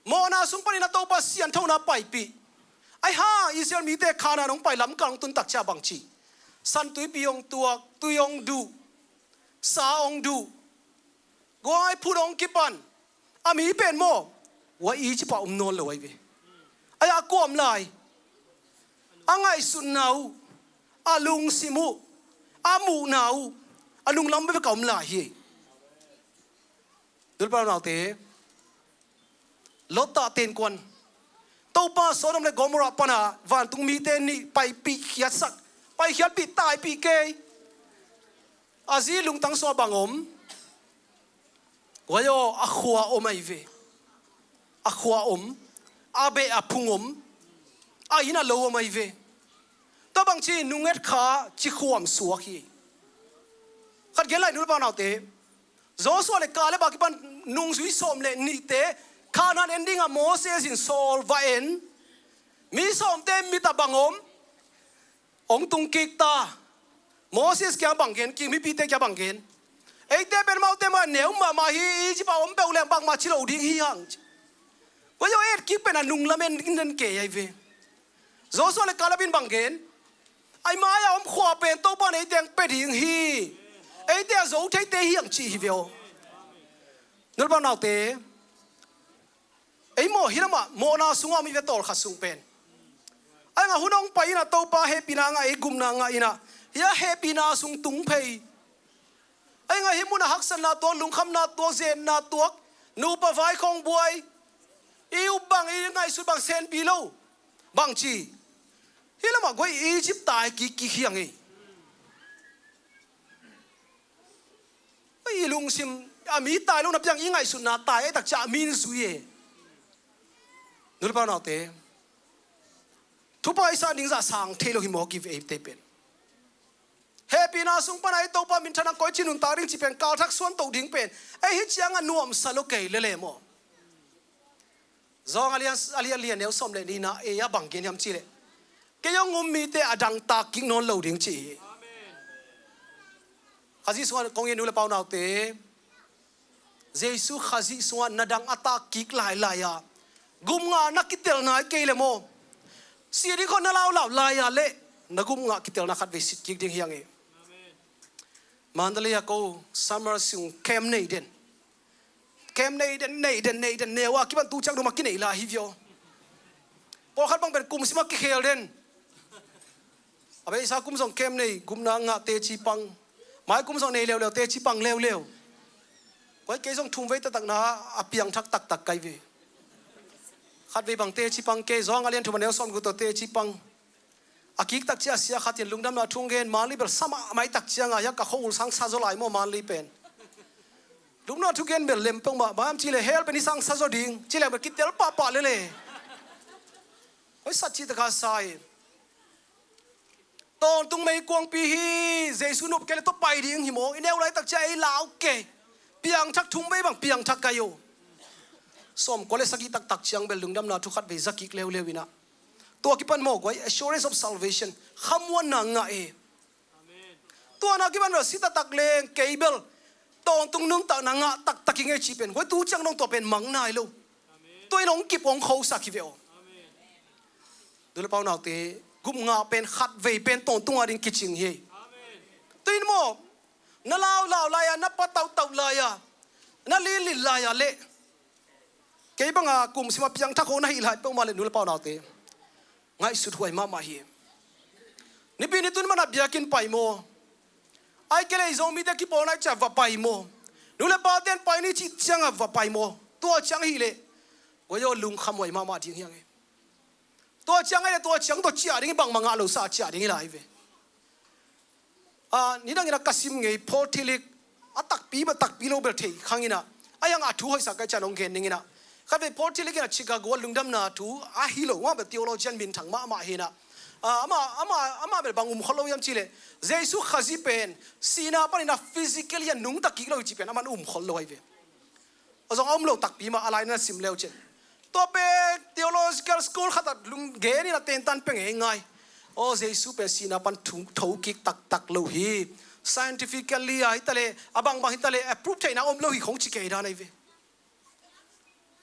Mawhna sung panin a Topa sianthona paipih. Ahi hang Israel mite Kanaan hong pai lamkal hong tun tak ciang bang ci? San tuipi hong tuak, tui hong duh, sa hong duh. Guai phut hong kipan. A mi pen maw, guai Egypt ah om nawn lo ahi ve. Ahi a kua om lai? A ngaihsutna uh, a lungsim uh, a muhna uh, a nunglam bekbek a om lai hi. Nu le pa unaute, Lot a tenkuan, Topa Sodom le Gomorrah pana vantung mite nih paipih khiatsak, paikhiatpih taipih kei. A zi lungtang sungah bang om? Guai aw, a khua om ahi ve. A khua om, a beh a phung om, a inn a lo om ahi ve. Tua bang ci, nunget kha ci khuam suak hi. Khat gen lai, nu le pa unaute, Joshua le Caleb a kipan nungzui sawm le nihte Kanaan en dingah Moses in sawl va en. Mi sawmte mit ah bang om? Hong tung kik ta. Moses kiang bang gen, kik mipite kiang bang gen? Eite pen amaute mah neu mahmah hi, Egypt ah om peuh leng bangmah ci lo ding hi hang. Guai aw, et kik pen a nunglam en in en kei ahi ve. Joshua le Caleb in bang gen? Ahi mai-ah om khua pen Topa'n eite hong pia ding hi. Eite a zo theite hi hang ci hi ve aw. Nu le pa unaute, ei maw, hih lamah mawhna sungah om i ve, tawlkhat sung pen. Ahi hang hun hong pai in a Topa hehpihna ngah, ei gupna ngah in a, hih a hehpihna sung tung phei. Ahi hang hih munah haksatna tuak, lungkhamna tuak, zetna tuak, nupa vai khong buai, i up bang, i ngaihsut bang senpi lo. Bang ci? Hih lamah guai Egypt tai kik kik hi hang e. I lungsim, a mi tai lo na piang, i ngaihsutna tai, ei tak ciang a mi in zui e. Nu le pa unaute, thupha i sa ding zah sang thei lo hi mawk i ve, eite pen. Hehpihna sung pana ei Topa minthanna koi ci, nuntak ding ci pen, kalthak suan to ding pen, ei hih ciangah nuamsa lo kei lele maw? Johan a lian, a lian lian, neu sawm le nihna, ei a bang gen hiam cih leh, kei hong um mite a dang tak kik nawn lo ding ci hi. Khazih sungah kong hi, nu le pa unaute, Jesu Khazih sungah na dang a tak kik lailai a, gupngah na kitel nai kei leh maw, si ding khawng na laulau lai-a leh na gupngah kitelna khatvei sit kik ding hi hang e. Mandalay ah ko summer sung camp nei den. Camp nei den, nei den, nei den, neu a kipan tu ciang dum a kinei lai hi ve aw. Pawlkhat bang pen kum sim a kikhel den. A beisa kum zong camp nei, gupna ngah teci pang. Mai kum zong nei leuleu, teci pang leuleu. Koi kei zong thumvei taktakna a piangthak taktak kai ve. Khatvei bang teci pang kei, Johan a lian thum a neu sawm guk tawh teci pang. A kik tak ciang a sia khat in lungdamna thu gen, Manli bel sa mahmah tak ciang a, hia ka khua ul sang sa zaw lai maw Manli pen. Lungdamna thu gen bel lem peuhmah, bang hiam cih leh hell pen i sang sa zaw ding, cih leh bel kitel pahpah lele. Hoi sat cih taka sa hi. Tawntung meikuangpi hi, Jesu nop kei leh tua pai ding hi maw, i neu lai tak ciang ei lau kei. Piangthak thumvei bang piangthak kai uh. Sawmkua le sagih taktak ciang bel lungdamna thu khatvei za kik leuleu in ah. Tua kipan maw guai, assurance of salvation, khamuanna ngah e. Tua na kipan bel si taktak leng kei bel tawntung nuntakna ngah taktak ing ei cih pen, guai tu ciang dong tua pen mang nai lo. Tua in hong kip hong khosak hi ve aw. Nu le pa unaute, gupngah pen khatvei pen tawntung a ding kicing hi. Tua in maw, na laulau lai-a, na patauhtauh lai-a, na lilil lai-a le kei banga kum sima piangthak ho na hih lai peuhmah le nu le pa unaute, ngaihsut huai mahmah hi. Nipi ni tun mana biakinn pai maw? Ai kei le i Zomite kipawlna i ciah va pai maw? Nu le pa ten pai ni cih cianga va pai maw? Tua ciang ahih leh guai aw, lungkham huai mahmah ding hi hang e. Tua ciang ahih leh tua ciang tawh ciah ding hi, bangmah ngah lo sa ciah ding hi lai ve. Ah, nidangin a ka sim ngei Paul Tillich, a takpi mah takpi lo bel thei khangin ah, a hiang a thu hoihsak ka hih ciang hong gen ning in ah. Khatvei Paul Tillich in ah Chicago a lungdamna thu a hi lo mah bel theologian minthang mahmah hi in ah. Ah, amah, amah, amah bel bang um khol lo hiam cih leh, Jesu Khazih pen sihna panin ah physically a nungta kik lo hi cih pen aman um khol lo ahi ve. A zong a um lo takpi mah, a lai na sim leu cin. Tua pen theological school khat ah lung gen in a tentan pia ngeingai. Aw, Jesu pen sihna pan thu, tho kik taktak lo hi. Scientifically a hi ta leh, a bangbang hi ta leh, approve theihna om lo hi khong ci kei dan ahi ve.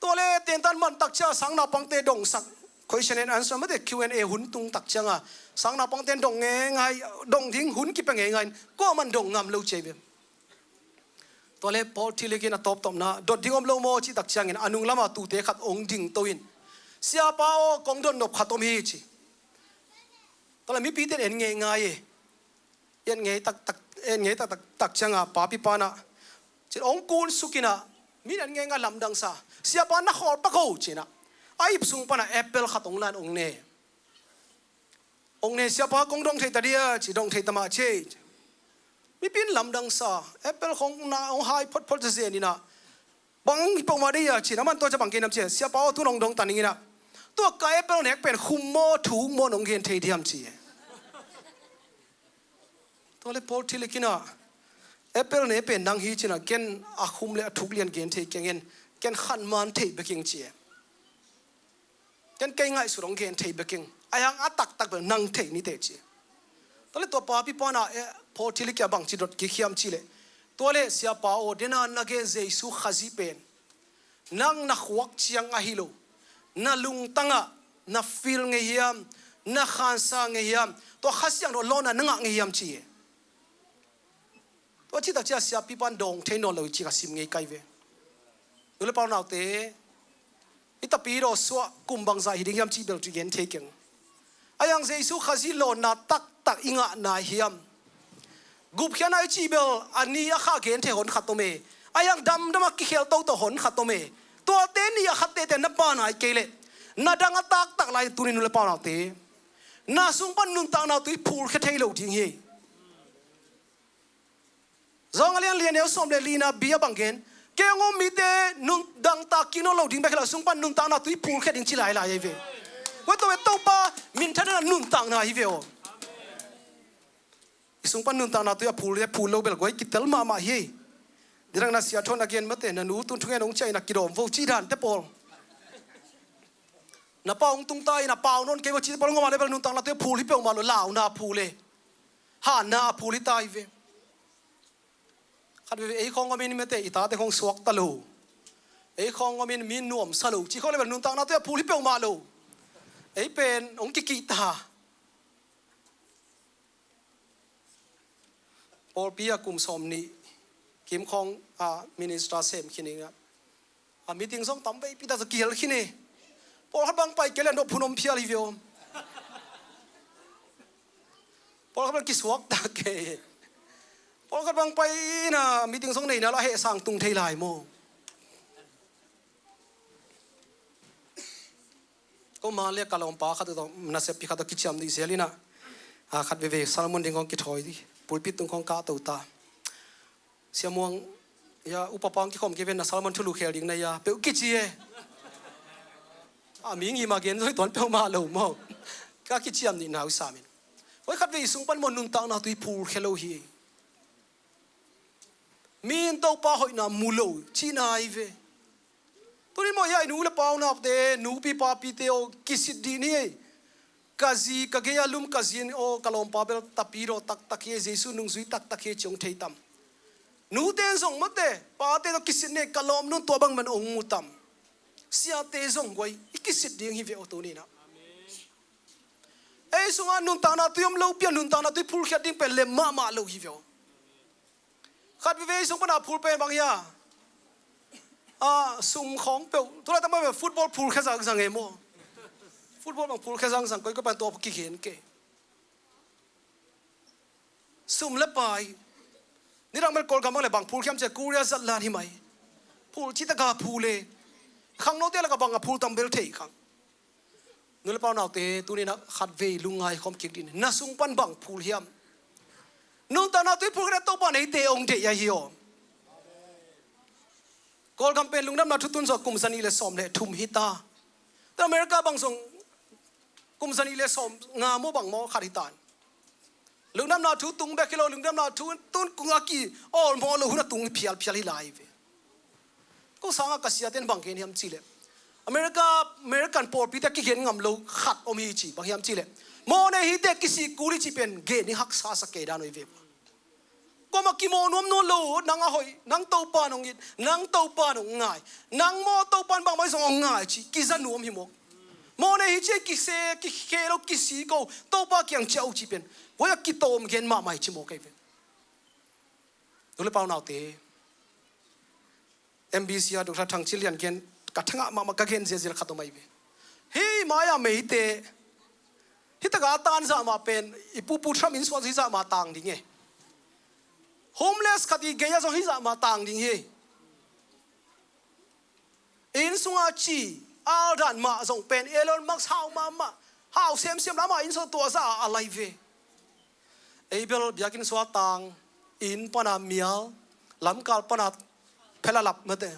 Tua le tentan man tak ciang a sangnaupangte dongsak, question and answer mate, Q and A hun tung tak ciang a sangnaupangte dong ngeingai, dong ding hun kipia ngeingai in, kuaman dong ngam lo ci ahi ve. Tua le Paul Tillich in a tawptawpna, dot ding om lo maw cih tak ciangin a nung lama tuute khat hong dingto in, "Siapa aw, kong dot nop khat om hi," ci. Tua le mipite in en ngeingai e. En ngei taktak, en ngei taktak, tak cianga papi pa in ah, ci-in hong kunsuk in ah, mi in en ngeingai lamdang sa. "Siapa, na khawl pak o," ci-in ah, a ip sung pan ah apple khat hong la in hong ne. Hong ne, "Siapa, kong dong thei ta dia?" ci, "Dong thei ta mah," ci. Mipi in lamdang sa, apple khong na hong hai photphot zezen in ah, "Bang hi peuhmah dei a?" ci-in, aman tua ciang bang gen hiam cih leh, "Siapa aw, tu-in hong dong ta ning in ah, tua ka apple nek pen khum maw, thuk maw, nong gen thei diam?" ci. Tua le Paul Tillich in ah, "Apple ne pen nang hi," ci-in ah, "Ken a khum le a thuk lian gen thei keng in, ken khanman thei bek ing," ci. "Ken kei ngaihsut hong gen thei bek ing. Ahi hang a taktak bel nang thei ni teh," ci. Tua le tua papi pa in ah, eh, Paul Tillich kiang bangci dot kik hiam cih leh, "Tua le Siapa aw, den a na gen Jesu Khazih pen nang na khuak ciang ahi lo, na lungtang ah na feel ngei hiam, na khansa ngei hiam, tua Kha Siangtho lawnna na ngah ngei hiam?" ci e. Tua cih tak ciang siapi pan dawng thei nawn lo hi ci ka sim ngei kai ve. Nu le pa unaute, i tapidaw suah kum bangzah hi ding hiam cih bel ci gen thei keng. Ahi hang Jesu Khazih lawnna taktak i ngah nai hiam? Gupkhiatna i cih bel a ni a kha gen thei hon khat om e. Ahi hang damdam a kikhel toto hon khat om e. Tuate ni a khat tete na pha nai kei leh, na dang a taktak lai tuni nu le pa unaute, na sung pan nuntakna tui phulkhia thei lo ding hi. Zawng a lian li, a neu sawm le lina B a bang gen, "Kei hong um mite nun dangtak kik nawn lo ding bek hi lo, sung pan nuntakna tui phulkhia ding," ci lailai ahi ve. Tua tua ve, Topa minthanna nuntakna hi ve aw. I sung pan nuntakna tui a phul le phul lo bel guai kitel mahmah hi. Nidang na sia thawn a gen mate, na nu tun thungen hong ciah in a kidawm vo ci dan te pawl. Na pa hong tung ta in a pau nawn kei vo ci te pawl ngawmah le bel nuntakna tui a phul hi peuhmah lo, launa a phul e. Hanna a phul hi ta hi ve. Khat veve ei khawng om in mate, i tate khawng suak ta lo. Ei khawng om in mi nuamsa lo ci khawng le bel nuntakna tui a phul hi peuhmah lo. Ei pen hong kikih ta. Pawlpi a kum sawm nih kim khawng a minister sem khin ing a, a meeting zong tam veipi ta, za kihel khin e. Pawlkhat bang pai kei le nop hun om phial hi ve aw. Pawlkhat bang kisuak ta kei. Pawlkhat bang pai in a meeting zong neina la heh sang tung thei lai maw? Ko ma le ka lawmpa khat uh tawh, nasep pi khat tawh kiciam nih zel in a, a khat veve sermon ding kong kithawi dih, pulpit tung kong kahto ta. Sia Muang, ya, upa pang kikhawm kei ven, na sermon thulu khel ding na hia peuh kici e. A mi ngim a gen zoi tuan peuhmah lo maw? Ka kiciam nih nau sam in. Koi khat vei sung pan maw nuntakna tui phulkhia lo hi. Mi in Topa hoihna mu lo cihna hi ve. Tuni maw, ya, i nu le pa unau te, nupi papi te aw, kisit dih ni ei. Ka zi, ka gei a lum ka zi in aw, ka lawmpa bel tapidaw taktak hi, Jesu nungzui taktak hi ci hong thei tam? Nute in zong mate, pate tawh kisit ni ei, ka lawm nun tua bang man hong mu tam? Siate zong guai, i kisit ding hi ve aw tuni in a. Ei sungah nuntakna tui om lopi a nuntakna tui phulkhiat ding pen lem mahmah lo hi ve aw. Khat veve ei sung pana phul pen bang hia? A, sum khawng peuh. Tulaitak mah football phulkhia zangzang e maw? Football bang phulkhia zangzang, koikoi pan tua kigen kei. Sum le pai. Nidang bel Kawlgam bang le bang phul khiam cia Korea zatlan hi mai. Phul citaka phul e. Khangnote laka bang a phul tam bel thei khang. Nu le pau naute, tuni-in ah khatvei lungngai khawm kik dih ni. Na sung pan bang phul hiam? Nuntakna tui phulkhiat Topa in eite hong deih ahi aw. Kawlgam pen lungdamna thu tun zawh kum zanih le sawm le thum hi ta. Tua America bang zong kum zanih le sawm nga maw bang maw khat hi ta. Lungdamna thu tung bek hi lo, lungdamna thu tun kung a ki awlmawh lo hun a tung phialphial hi lai ve. Ko sangah ka siate in bang gen hiam cih leh, America, American pawlpite a kigen ngam lo khat om hi ci, bang hiam cih leh, mawhnei hite kisik kul hi cih pen gen hi haksa sa kei dan uh hi ve. Kuamah kimawh nuam nawn lo, nang a hoih, nang Topa in hong it, nang Topa in hong ngai, nang maw Topa in bangmah hi zong hong ngai ci, kiza nuam hi mawk. Mawhnei hi ci a kise, kikhe lo, kisik ko, Topa kiang ciah uh ci pen, koi a kitawm gen mahmah hi ci mawk ahi ve. Nu le pau naute, M B C a Doctor Thang Cin Lian gen, ka thangah mahmah ka gen ziazia khat om ahi ve. Hih mai-a meite, hih takah a tan zah mah pen, i pupu Trump inn sungah zong hih zah mah tang ding e. Homeless khat i gei-ah zong hih zah mah tang ding hi. Inn sungah ci, aldan mah zong pen, Elon Musk hau mahmah, hau semsem lam ah inn sungah tuahzah a lai ve. Ei bel biakinn sungah tang, inn pana mial, lamkal pana phelalap mate.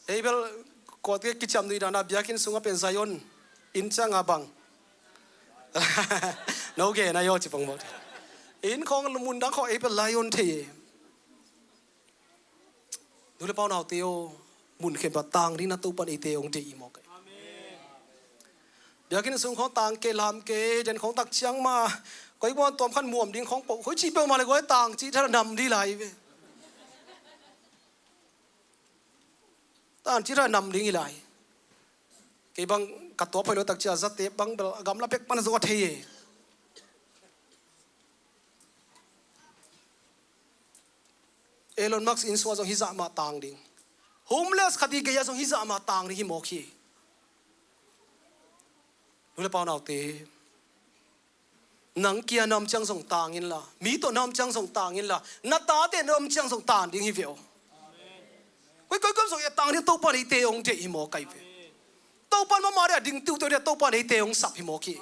Ei bel kuate kiciam nui dana biakinn sungah pen Zion, inn cianga bang. No gen a yaw ci pong mawk. Inn khawng mundang khawng ei bel lion thei e. Nu le pau naute aw, mun khempeuh tang ding na Topa in eite hong deih hi mawk e. Biakinn sung khawng tang kei, lam kei, den khawng tak ciang mah, koi buan tuam khan muam ding khawng poh, koi ci peuhmah le koi tang cih tha nam ding lai ve. Tang cih tha nam ding hi lai. Kei bang ka tuap hoih lo tak ciang zate bang bel a gamla pek pan a zo a thei e. Elon Musk inn sungah zong hih zah mah tang ding. Homeless khat i gei-ah zong hih zah mah tang ding hi mawk hi. Nu le pau naute, nang kia na om ciang zong tang inla, mi tawh na om ciang zong tang inla, na tate na om ciang zong tang ding hi ve aw. Koi koi koi zong i tang ding Topa in eite hong deih hi mawk ahi ve. Topa in mahmah ding a ding tutu ding a Topa in eite hong sap hi mawk hi.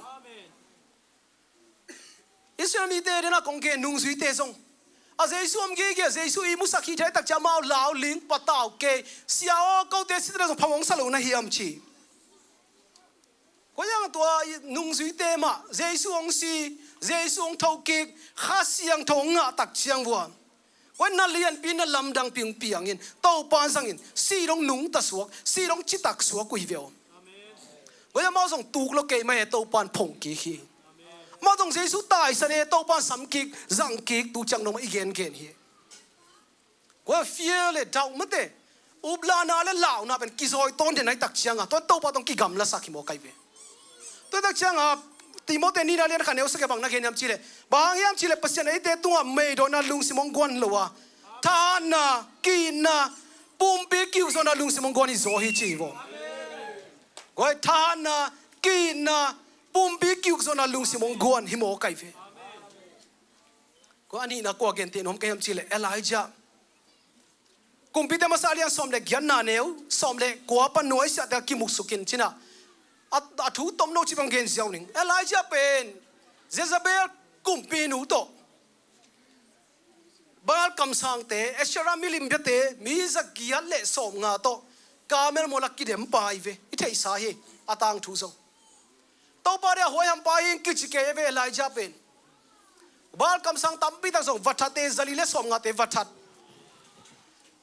Israel mite dena kong gen nungzuite zong a Jesu om gige, Jesu i musak hi thei tak ciang amau lau ling patau kei, Sia aw, kote sitena zong phamawh hong sa lo na hiam ci. Koi ang tua i nungzuite mah Jesu hong si, Jesu hong thokik, Kha Siangtho hong ngah tak ciang vua, koi na lianpi na lamdangpi hong piangin Topa zangin si dong nungta suak, si dong citak suak uh hi ve aw. Koi amau zong tuk lo kei mah e, Topa in phong kik hi. Amau zong Jesu taisan e, Topa in sam kik, zang kik, tu ciang dong mah i gengen hi. Kua fia le dauh mate. Uplahna le launa pen kizawi tawnte nai tak cianga tua Topa tawh kigamlasak hi mawk ahi ve. Tua tak cianga Timoti nihna lian khat neu sagih bang na gen hiam cihleh, bang hang hiam cihleh Pasian eite tungah meidawhna lungsim hong guan lo a, thahatna, ki-itna, pumpi kiukzawhna lungsim hong guan hi zaw hi ci hi vaw. Guai, thahatna, ki-itna, pumpi kiukzawhna lungsim hong guan hi mawk ahi ve. Kua a nihna kua genteh nuam ka hiam cihleh Elijah. Kumpite masa lian sawm le giatna neu sawm le kua pan nuaisiahte a kimuksukin cinah a, a thu tomno cih bang gen ziau ning. Elijah pen Jezebel kumpinu tawh Baal kamsangte, Asherah milimpiate mi zagiat le sawmnga tawh Carmel mual a kidempa ahi ve. I theihsa hi a tangthu zong. Topa dia huaihampa hi ing kici kei a ve Elijah pen. Baal kamsang tampitak zong va that e, zali le sawmngate va that.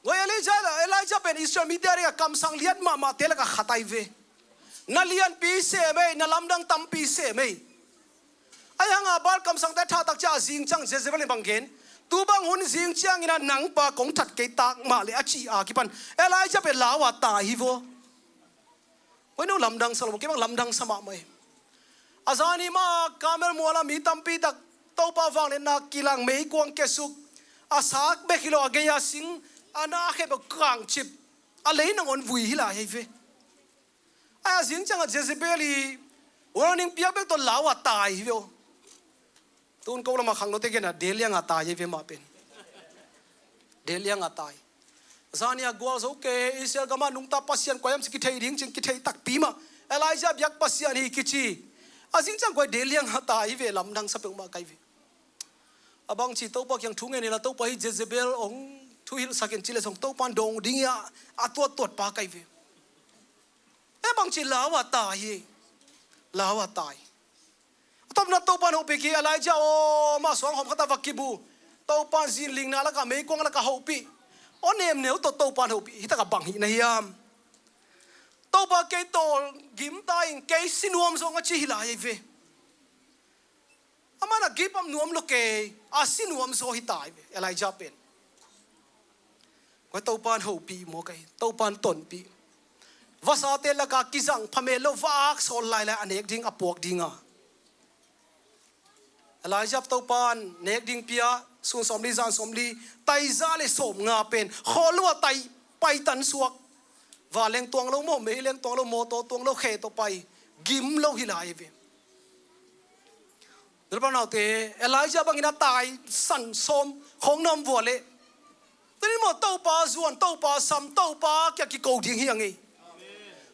Ngoi Elijah, Elijah pen Israel mite a dingah kamsang lian mahmahte lakah khat ahi ve. Na lianpi sem ei, na lamdang tampi sem ei. Ahi hanga Baal kamsangte thatak ciah a zing ciang Jezebel in bang gen, tu bang hun zing ciangin a nangpa kong that kei tak mah le a cih a kipan Elijah pen lau a tai hi vaw. Koi no lamdang sa lo, kei bang lamdang sa mahmah e. A zani mah Karmel mualah mi tampi tak Topa vangliatna kilang, meikuang kiasuk, a sak bek hi lo, a gei a sing, a na khempeuh kangcip, a lei nangawn vui hi lai hi ve. A zing ciangah Jezebel i warning piak bek tawh lau a tai hi ve aw. Tun ko lamah khangnote genah Deliang a tai hi ve mah pen. Deliang a tai. Zani a gualzo kei, Israel gamah nungta pasian kua hiam ci kithei ding cin, kithei takpi mah. Elijah biak pasian hi kici. A zing ciang kua Deliang a tai hi ve, lamdang sa peuhmah kai ve. A bangci Topa kiang thu ngen inla Topa hi Jezebel hong thuhilhsak in ci leh zong Topa in dawng ding hi a, a tuattuat pa kai ve. E bangci lau a tai hi. Lau a tai. A tawpna Topa in hopih kei, Elijah aw, mah suang hawm khat a va kibu. Topa in zinlingna lakah, meikuang lakah hopih. Aw nemneu tawh Topa in hopih. Hi takah bang hih na hiam? Topa kei tawl gimta in kei si nuam zaw ing a ci hi lai hi ve. Amah na gipam nuam lo kei, a si nuam zaw hi tai ve, Elijah pen. Koi Topa in hopih maw kei, Topa in tonpih. Vasate lakah kizang phamel lo, va ak sawl lailai a nek ding a puak dinga. Elijah Topa in nek ding pia, sun sawmli, zan sawmli, tai za le sawmnga pen, khawl lo a tai, pai tan suak. Va leng tuang lo maw, mei leng tuang lo, mawtaw tuang lo, khe tawh pai, gim lo hi lai hi ve. Nulpa naute, Elijah bangin a tai san sawm khong na om vua leh, tuni maw Topa zuan, Topa sam, Topa kia kiko ding hi a ngei.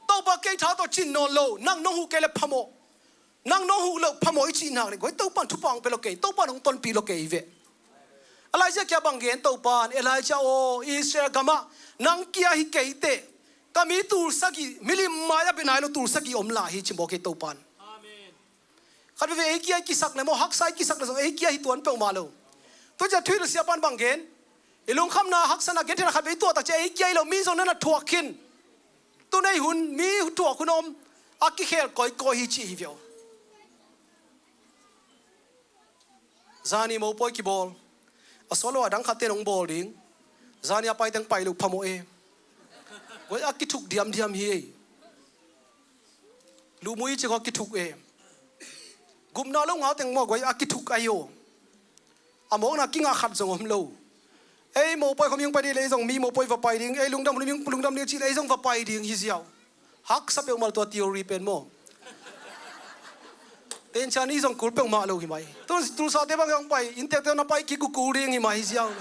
Topa kei tha tawh cin nawn lo, nang nong huh kei le phamawh. Nang nong huh lo phamawh i cih nak le, koi Topa in thupha hong pia lo kei, Topa in hong tonpih lo kei hi ve. Elijah kia bang gen Topa in, Elijah aw, Israel gamah nang kia hi kei teh, ka mi tul sagih, milim mai a bia nai lo tul sagih om lai hi ci maw kei Topa in. Khat veve ei kia i kisak le maw, haksa i kisak le zong ei kia hi tuan peuhmah lo. Tua ciah thuhilh siapa in bang gen, i lungkhamna haksana gentheihna khat vei tuah tak ciah ei kia hi lo, mi zong na na thuak khin. Tun ei hun mi thuak hun om, a kikhel kawikawi hi cih hi ve aw. Zani mopawi kibawl, a sual lo a dang khatte in hong bawl ding. Zani a paiteng pai lo phamawh e. Guai a kithuk diamdiam hi ei. Luhmui ci khaw kithuk e. Gupna lo ngauteng maw guai a kithuk ahi aw. A mawkna kingah khat zong om lo. Ei mopawi khawm hing pai dih leh ei zong mi mopawi va pai ding, ei lungdam hun hing lungdam ding cih leh ei zong va pai ding hi ziau. Haksa peuhmah lo tua theory pen maw. Tencian i zong kul peuhmah lo hi mai. Tul, tulsate bang hong pai, inntekte na pai kik uh kul ding hi mai hi ziau.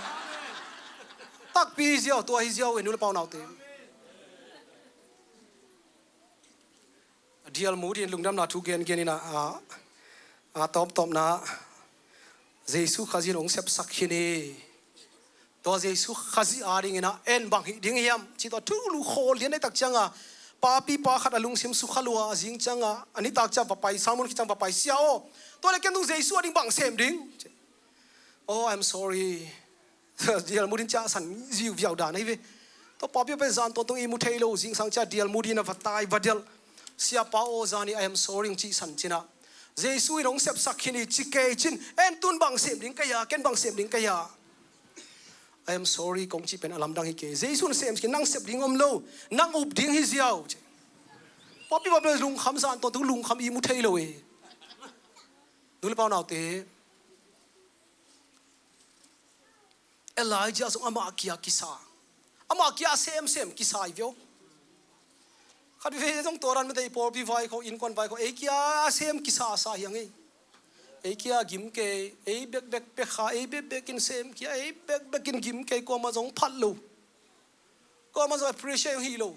Takpi hi ziau, tua hi ziau e nu le pau naute. Dial mu din lungdamna thu gengen in a, a, a tawptawpna Jesu Khazih in hong sepsak khin hi. Tua Jesu Khazih a dingin a en bang hih ding hiam cih tua thu lu khawl lian ei tak cianga papi pa khat a lungsim sukha lua a zing cianga a nitak ciang va pai, sermon khit ciang va pai, sia aw, tua le ken tung Jesu a ding bang sem ding? Oh, I'm sorry. Dial mu din ciah san ziu viau dan ahi ve. Tua papi pen zan tawntung i mu thei lo, zingsang ciah dial mu din a va tai va dial. Siapa aw zani I am sorry cih san cinah Jesu in hong sepsak khin hi ci kei cin, en tun bang sem ding ka hia, ken bang sem ding ka hia? I am sorry kong cih pen a lamdang hi kei. Jesu in sem khin, nang sep ding om lo, nang up ding hi ziau. Papi papi lungkham zan tawntung lungkham i mu thei lo e. Nu le pau naute, Elijah zong amah kia kisa. Amah kia semsem kisa hi viau. Khat veve zong tua dan mate i pawlpi vai khawh, innkuan vai khawh, ei kia semkisa sa hi a ngei. Ei kia gim kei, ei bekbek pekha, ei bekbek in sem kia, ei bekbek in gim kei, kuamah zong phat lo. Kuamah zong appreciate hi lo.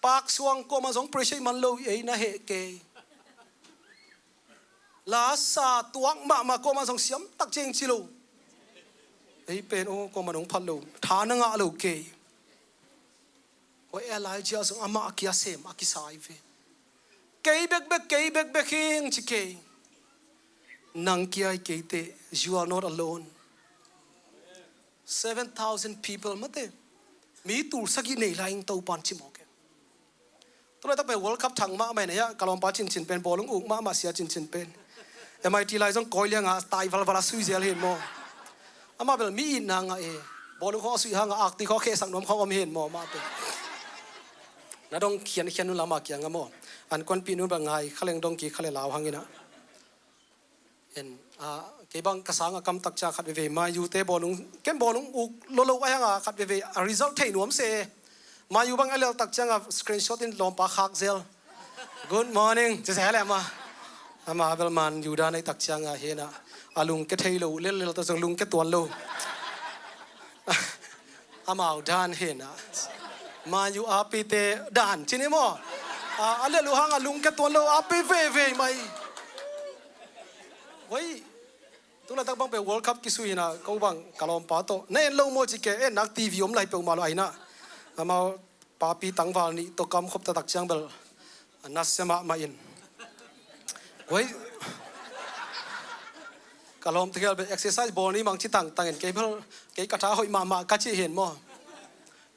Paksuang kuamah zong pressure man lo, ei na heh kei. Lasa tuak mahmah kuamah zong siam tak ciang ci lo. Ei pen aw kuamah nong phat lo, tha na ngah lo kei. Hoi Elijah zong amah a kia sem a kisa hi ve. Kei bekbek, kei bekbek hing ci kei. Nang kia hi kei teh, you are not alone. Seven thousand people mate. Mi tul sagih nei lai ing Topan ci mawk e. Tulaitak pen World Cup thang mahmah in a hiah ka lawmpa cincin pen bawlung uk mahmah sia cincin pen. M I T lai zong kawi lianga tai valval a sui zel hin maw. Amah bel mi itna ngah e. Bawlung khawng a suih hanga akti khawng a khehsak nuam khawng om hin maw mah pen. Na dong khian khian nu lama kianga maw. An kuanpih nu bel ngai kha leng dong ki kha le lau hang ina. En, ah, kei bang ka sanga kamtak ciang khat veve Ma U te bawlung, ken bawlung uk lolo ai hanga khat veve a result thei nuam se. Ma U bang a lel tak cianga screenshot in lawmpa khak zel. Good morning ci se le ama. Ama bel Man U dan ai tak cianga hena a lungke thei lo, lel lel ta zong lungke tuan lo. Amau dan hena. Ma U apite dan cini maw. A, a lel uh hanga lungke tuan lo api veve mai. Wei. Tulatak bang pe World Cup kisui hina ko bang ka lawmpa tawh na en lo maw ci ke, en nak T V om lai peuhmah lo aina. Amau papi tangval nih tawh kamkhop taktak ciang bel a nasia mahmah in. Wei. Ka lawmte khel bel exercise bawl ni mang ci tangtang in kei bel kei ka tha hoih mahmah ka ci hin maw.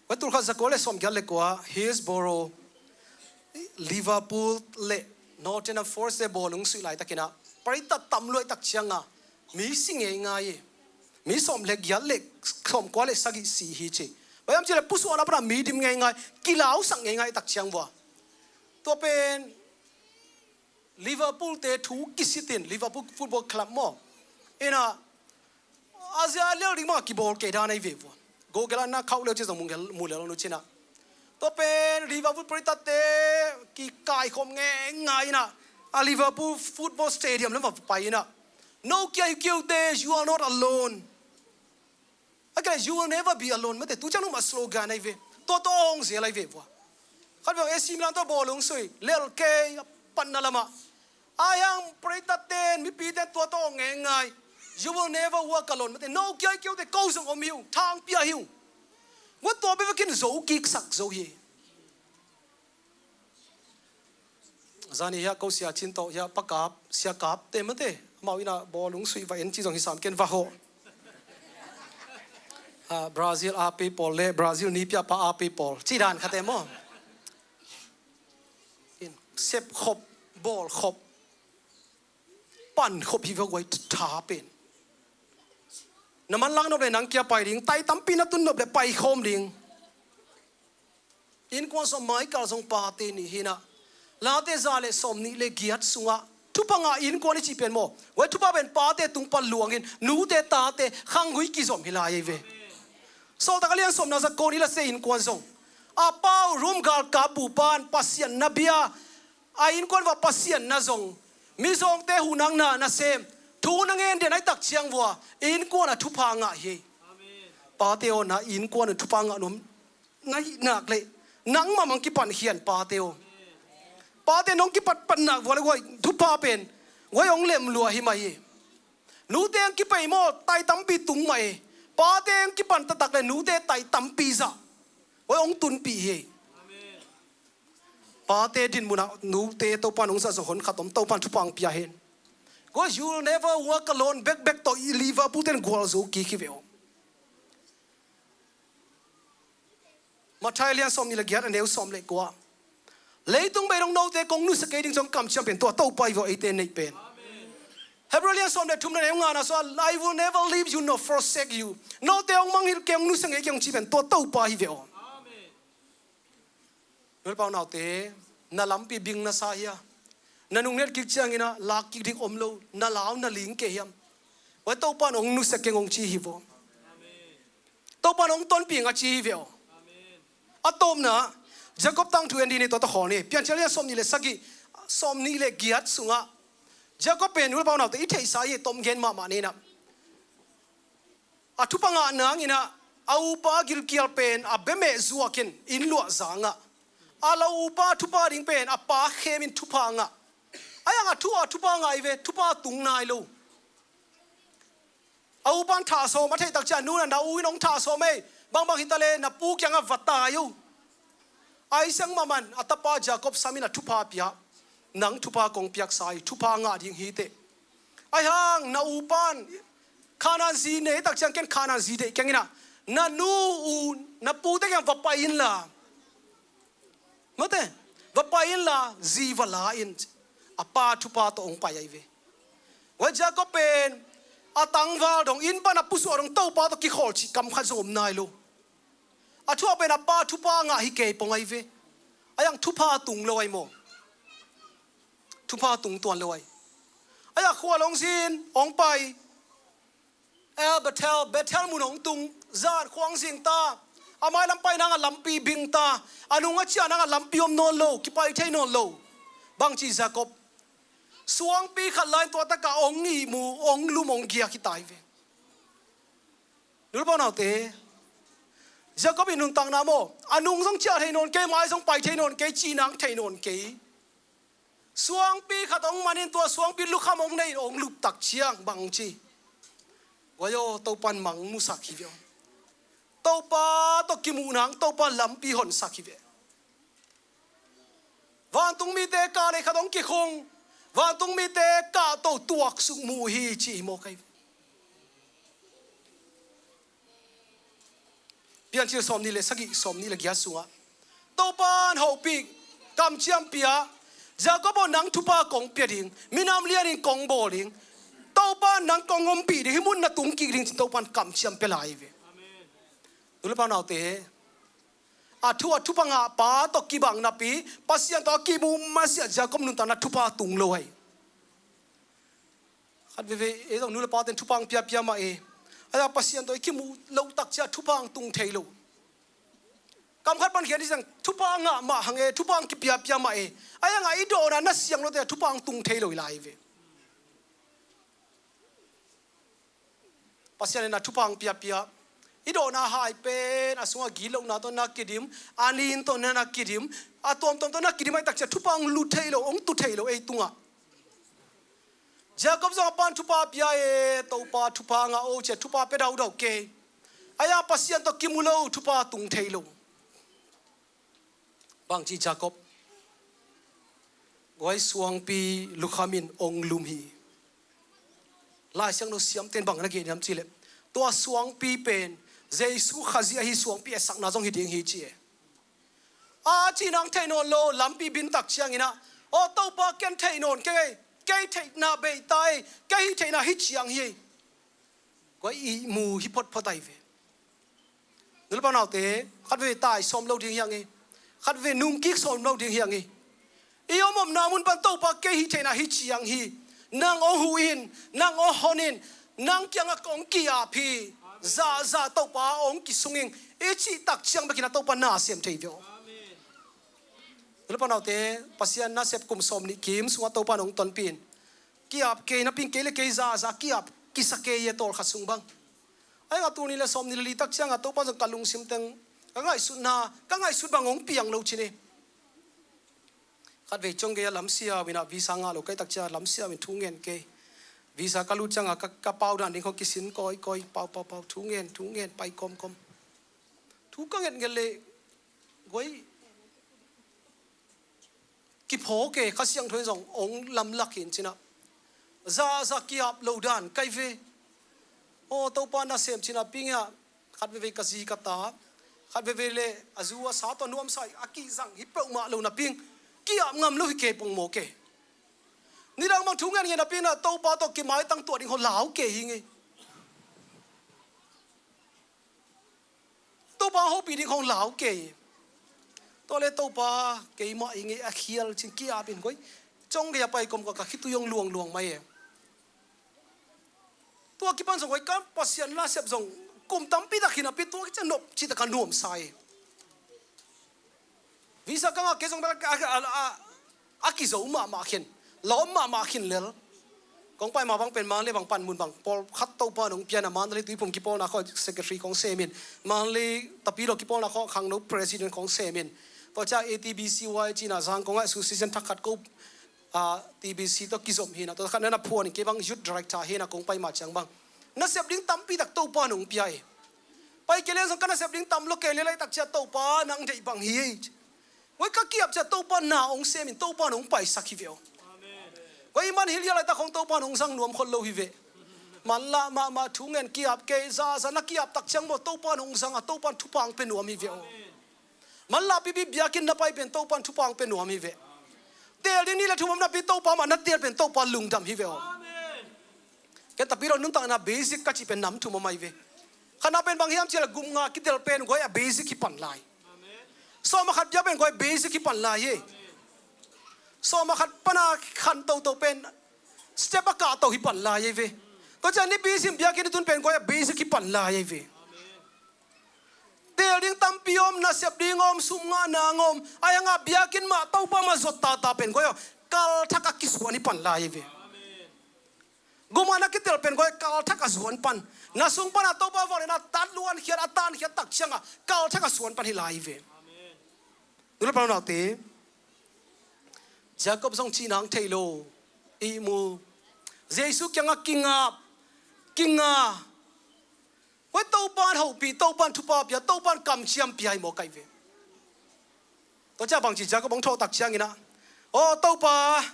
Wei, tulkhat zakua le sawmgiat le kua Hillsborough, Liverpool le Nottingham Forest le bawlung suih laitakinah paritat tam luaitak cianga mi si ngeingai hi. Mi sawm le giat le sawmkua le sagih si hi ci. Baiam ci le pusuahna pana mi dim ngeingai, kilausak ngeingai tak ciang vua. Tua pen Liverpool te thu kisitin Liverpool Football Club maw. Ina a zia lial ding mah kibawl kei dan ai ve vua. Google ah na khauh leu ci zong mu lel nu cina. Tua pen Liverpool paritat te kikaikhawm ngeingai ina a Liverpool Football Stadium lam va pai ina. No kia kiu te, you are not alone. A kile, you will never be alone mate, tu ciang numa slogan ai ve. Tua tua hong zel ai ve vua. Khat veng A C Milan tua bawlung sui lel kei a panna lama. Ai hang paritat ten mipi ten tua tua hong ngeingai. You will never walk alone mate, no kia kiu te ko zong om hiu, thang pia hiu. Vua tua bebekin zo kiksak zo hi. Zani hiah ko sia cin tawh hiah pakap siakap te mate amau ina bawlung suih va en ci zong hi sam ken va hawh. Ah, Brazil a pei pawl le Brazil ni piapa a pei pawl ci dan khate maw. In sepkhop bawlkhop pankhop hi va guai tha pen. Na manlang nop le nang kia pai ding, tai tampi na tun nop le paikhawm ding. Innkuan sawm maikal zong pate nih hinah. Late za le sawm nih le giat sungah thupha ngah innkuan i cih pen maw. Wai thupha pen pate tung pan luangin nute tate khanghui kizom hi lai ei ve. Sawltak a lian sawmna za kawni la se innkuan zong a pau rum galkap bupan Pasian na bia a innkuan va Pasian na zong mizawngte hunang na na sem thu na ngen den ai tak ciang vua innkuan a thupha ngah hi. Pate aw na innkuan a thupha ngah nuam na hih nak le nangmah mang kipan khian pate aw. Pate nong kipat pat nak vua le guai thupha pen guai hong lem lua hi mah hi. Nute ang kipei maw tai tampi tung mah e. Pate ang kipan taktak le nute tai tampi zah guai hong tunpih hi. Pate din munah nute Topan hong zah zong hon khat om Topan thupha ang pia hen. Guai you will never walk alone bekbek tawh i Liverpool ten gualzo kik hi ve aw. Matthai lian sawm nih le giat a neu sawm le kua. Leitung bei dong note kong nusia kei ding zong kamciam pen tua Topa i vawh eite neih pen. Hebrew lian sawm le thum na neu ngana sua I will never leave you nor forsake you. Note hong mangngilh kei hong nusia ngei kei hong ci pen tua Topa hi ve aw. Nulpau naute na lampi bing na sa hia? Na nungnet kik cianginah lak kik ding om lo na lau na ling kei hiam? Wai Topan hong nusia keng hong ci hi vaw. Topan hong tonping a ci hi ve aw. A tawpna Jacob tangthu en dih ni tua ta khawl ni Piancil lian sawm nih le sagih sawm nih le giat sungah Jacob pen nulpau naute i theihsa hi tom gen mahmah ninah. A thupha ngah nanginah a upa gilkial pen a bemeh zuakin inn luah zangah a lo upa thupha ding pen a pa khemin thupha ngah. Ai ang a thu a thupha ngah i ve thupha tung nai lo. A upan thah sawm a theih tak ciah nuna na u in hong thah sawm ei. Bangbang hita le na pu kiangah va tai uh. Ai siang mahman a tapa Jacob samin a thupha pia. Nang thupha kong piaksa hi thupha ngah ding hi teh. Ai hang na upan Khanan zi nei tak ciang ken Khanan zi deih keng inah na nu u na pute kiang va pai inla. Mate va pai inla zi va la in a pa thupha tawh hong pai ahi ve. Wai Jacob pen a tangval dong inn pan a pusuah dong Topa tawh kikhawl cih kam khat zong om nai lo. A thupha pen a pa thupha ngah hi kei pong ahi ve. Ai ang thupha tung lo ai maw? Thupha tung tuan lo ai. Ai a khual hong zin, hong pai. El Bethel, Bethel mun hong tung, zan khuang zing ta. A mailam pai nang a lampi bing ta. A nung a ciah nang a lampi om nawn lo, kipai thei nawn lo. Bangci Jacob. Suangpi khat lai tua takah hong ihmu, hong lum, hong giak hi ta hi ve. Nu le pa naute, Jacob i nuntakna maw, a nung zong ciah thei nawn kei, mai zong pai thei nawn kei, cihnang thei nawn kei. Suangpi khat hong manin tua suangpi lukham hong nei, hong luptak ciang bangci. Guai aw, Topan mang musak hi ve aw. Topa tawh kimuh nang, Topa lampi honsak hi ve. Vantung mite kah lei khat hong kikhung, vantung mite kah to tuaksuk mu hi ci hi maw kai. Piancil sawmnih le sagih, sawmnih le giat sungah Topan hopih, kamciam pia, Jacob aw nang thupha kong pia ding, minam lianin kong bawl ding, Topan nang kong ompih ding, hih mun na tung kik ding cin Topan kamciam pia lai hi ve. Nu le pa naute, a thu a thupha ngah pa tawh kibang napi, Pasian tawh a kimuh masiah Jacob nuntakna thupha tung lo ai. Khat veve ei zong nu le pa ten thupha ang piapia mah e. Ai a Pasian tawh i kimuh loh tak ciah thupha ang tung thei lo. Kam khat pan khian i zang thupha ngah mah hang e, thupha ang kipiapia mah e. Ai a ngah i dawhna na siang lo te thupha ang tung thei lo i lai ve. Pasian in a thupha ang piapia. I dawhna hai pen a sungah gitlohna tawh na kidim, a nin tawh na na kidim, a tuamtuam tawh na kidim ai tak ciah thupha ang lut thei lo, hong tu thei lo ei tungah. Jacob zong a pan thupha pia e, Topa thupha ngah o ciah thupha pia daudau kei. Ai a Pasian tawh kimu lo thupha tung thei lo. Bangci Jacob. Guai suangpi lukhamin hong lum hi. Lai Siangtho siamten bang na gen hiam cihleh, tua suangpi pen Jesu Khazih ahi suangpi etsakna zong hi ding hi ci e. A cihnang thei nawn lo lampi bintak ciangin ah, aw Topa ken thei nawn kei, kei theihna bei ta ei, kei hih theihna hi ciang hi ei. Guai ihmu hi photphot ai ve. Nu le pa naute, khat veve tai sawm lo ding hiang hi. Khat veve nungkik sawm lo ding hiang hi. I om omna mun pan Topa kei hih theihna hi ciang hi. Nang hong huh in, nang hong hon in, nang kiangah kong ki-ap hi. Zahzah Topa hong kisung ing. I cih tak ciang bekin a Topa na sem thei ve aw. Nu le pa naute, Pasian nasep kum sawmnih kim sungah Topa nong tonpih in. Ki-ap kei napi in kei le kei zahzah ki-ap kisa kei e tawlkhat sung bang. Ai nga tul nih le sawmnih le li tak ciangah Topa zong ka lungsim teng ka ngaihsutna, ka ngaihsut bang hong piang lo cin hi. Khat vei ciong gei a lamsiau in ah visa ngah lo kai tak ciang lamsiau in thu ngen kei. Visa ka lut ciangah ka, ka pau dan ding khong kisin kawikawi, pau, pau, pau, thu ngen, thu ngen, pai kawmkawm. Thu ka ngetnget le guai kiphaw kei, Kha Siangtho in zong hong lamlak hi in cin ah. Zahzah ki-ap lo dan kai ve. Aw Topa nasem cin ah ping ah, khat veve ka zi ka ta, khat veve le a zu a sa tawh nuamsa a kizang hi peuhmah lo napi in ki-ap ngam lo hi kei pongmaw kei. Nidang bang thu ngen ngen napi in ah Topa tawh kimaitang tuah ding haw lau kei hi ngei. Topa hopih ding hong lau kei. Tua le Topa keimah i ngei a khial cin ki-ap in koi. Cong gei a pai kom ka khitui hong luangluang mai e. Tua kipan zong koi ka Pasian nasep zong kum tampi tak hi napi tua kicia nop cita ka nuamsa e. Visa ka ngah kei zong bel a, a, a, a kizo mahmah khin, lawm mahmah khin lel. Kong pai ma bang pen Mandalay bang panmun bang pawlkhat Topa nong piana Mandalay Tuiphum kipawlna khawng secretary kong semin, Mandalay Tapilo kipawlna khawng khangno president kong semin. Tua cia A T B C Y cina Zangkong ah association thak khat ko, a, T B C tawh kizom hina. Tua khat nana phuan in kei bang youth director hina kong pai ma ciang bang nasep ding tampi tak Topa nong pia e. Pai kei leng zong ka nasep ding tam lo kei le laitak cia Topa nang deih bang hi. Guai ka ki-ap cia Topa na hong semin Topa nong paisak hi ve aw. Guai i man hi lia laitak hong Topa nong zang nuam khol lo hi ve. Manlah mahmah thu ngen ki-ap kei zaza na ki-ap tak ciang maw Topa nong zang a Topa thupha hong pia nuam hi ve aw. Manlah pipi biakinn na pai pen Topa thupha hong pia nuam hi ve. Teel ding ni le thum om napi Topa mah na teel pen Topa lungdam hi ve aw. Ken tapi lo nuntakna basic ka cih pen nam thum a mai ve. Khatna pen bang hiam cih leh gum nga kitel pen guai a basic hi pan lai. Sawm a khat biak pen koi basic hi pan lai hi. Sawm a khat pana khan toto pen step a kah to hi pan lai hi ve. Tua ciang nipi sim biakinn i tun pen koi a basic hi pan lai hi ve. Tel ding tampi om, nasep ding om, sum ngahna om. Ai hanga biakinn mah Topa mah zot tata pen koi aw, kalthak a kisuan hi pan lai hi ve. Guma na kitel pen koi kalthak a zuan pan. Na sung pana Topa vangliatna tat luan khiat a tan khiat tak cianga kalthak a suan pan hi lai hi ve. Nula pau naute. Jacob zong cihna hong thei lo. Ihmu. Jesu kiangah kingap, kinga. Koi Topan hopih, Topan thupha pia, Topan kamciam pia hi maw kai ve. Tua ciah bangci Jacob hong thawh tak ciangin ah, aw Topa,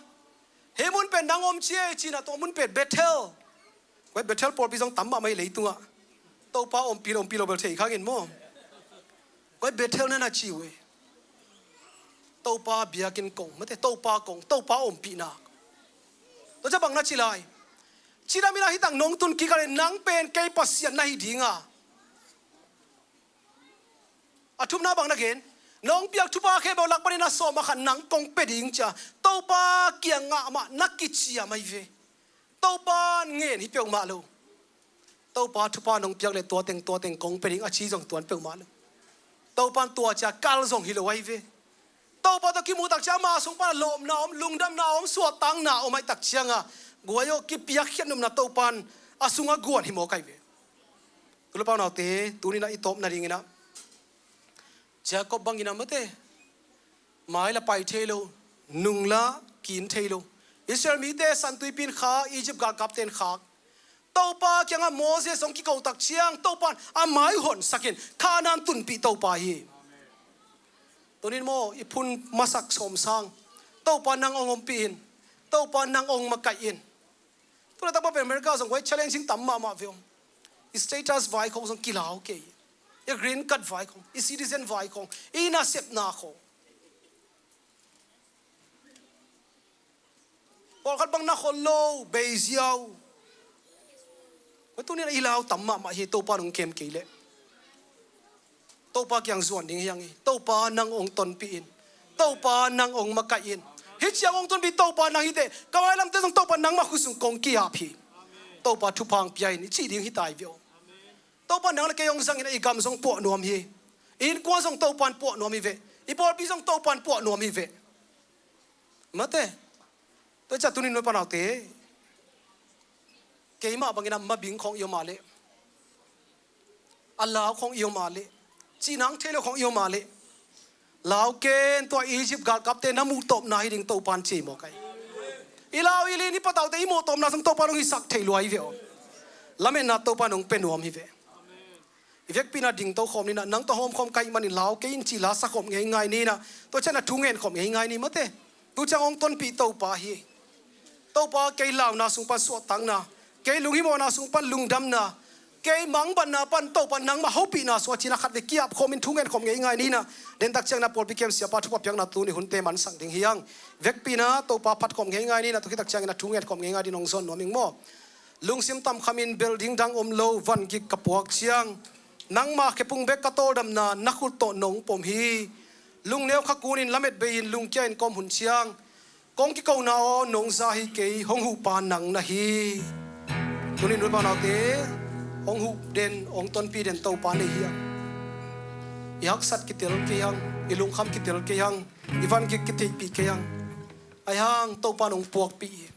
hih mun pen nang om ci ei, cinah tua mun pen Bethel. Koi Bethel pawlpi zong tam mahmah hi leitungah. Topa ompih lo, ompih lo bel thei khangin maw. Koi Bethel na na ci uh e. Topa biakinn kong, mate Topa kong, Topa ompihna. Tua ciah bang na ci lai. Cidam inah hih tak nong tun kikal in nang pen kei Pasian na hi dinga. A thumna bang na gen, nong piak thupha khempeuh lak panin a sawm a khat nang kong pia ding cia. Topa kiang ngah mah na kiciam ahi ve. Topa ngen hi peuhmah lo. Topa thupha nong piak le tua teng tua teng kong pia ding a ci zong tuan peuhmah lo. Topan tua cia kal zong hi lo ahi ve. Topa tawh kimuh tak ciang ama sung pana lawpna om, lungdamna om, suahtakna om aih tak cianga guai aw kipiakkhiat nopna Topan a sungah guan hi mawk ahi ve. Tulapau naute, tuninah i tawp nadinginah Jacob banginah mate, mai la pai thei lo, nung la kin thei lo. Israel mite santuipi in khak, Egypt galkapte in khak. Topa kiangah Moses hong kiko tak ciang Topan a mai honsakin Kanaan tunpih Topa hi. Tunin maw i phun masak sawmsang Topa nang hong ompih in, Topa nang hong makaih in. Tuna takpa pen America zong koi challenging tam mahmah ve om. I status vai khong zong kilau kei. I green card vai khong, i citizen vai khong, i nasepna khong. Pawlkhat bang na khol lo, bei ziau. Koi tunin i lau tam mahmah hi Topa nong kem kei leh. Topa kiang zuan ding hiang hi. Topa nang hong tonpih in. Topa nang hong makaih in. Hih ciang hong tonpih Topa nang hiteh ka mailamte zong Topa nangmah khut sung kong ki-ap hi. Topa thupha hong pia in i cih ding hi tai ve aw. Topa nang le kei hong zangin i gam zong puah nuam hi. I innkuan zong Topan puah nuam hi ve. I pawlpi zong Topan puah nuam hi ve. Mate. Tua ciah tunin nuai panaute, keimah bangin a mabing khong i om a leh, a lau khong i om a leh, cihnang thei lo khong i om a leh, lau ken tua Egypt galkapte na muhtawpna hi ding Topan ci mawk ahi. I lau i lin i pataute i muhtawpna zong Topan hong hisak thei lua hi ve aw. Lametna Topan hong pia nuam hi ve. I vekpi inah dingto khawm ninah nang tawh hawm khawm ka hih manin lau kei in cih la sa khawm ngeingai ninah tua ciah na thu ngen khawm ngeingai ni mate. Tu ciang hong tonpih Topa hi. Topa kei launa sung pan suahtakna, kei lunghimawhna sung pan lungdamna, kei mangbatna pan Topa nangmah hopihna sung a cina khat ve ki-ap khawmin thu ngen khawm ngeingai ninah. Dentak ciangin a pawlpi kem siapa thupha piakna tuni hunte mansak ding hiang. Vekpi inah Topa phat khawm ngeingai ninah tua khitak ciangin a thu ngen khawm ngeingai ding hong zawn nuam ing maw. Lungsim tamkhamin bel ding dang om lo vangik ka puak ciang, nangmah khepung bek ka tawldamna na khut tawh nong pom hi. Lungneu kha kunin lamet bei-in lungkia in ka om hun ciang, kong kikona aw nong za hi kei, hong huhpa nang na hi. Tunin nuai panaute, hong huh den hong tonpih den Topa nei hiang. I haksat kitel kei hang, i lungkham kitel kei hang, i vangik kiteihpih kei hang. Ahi hang Topa nong puakpih hi.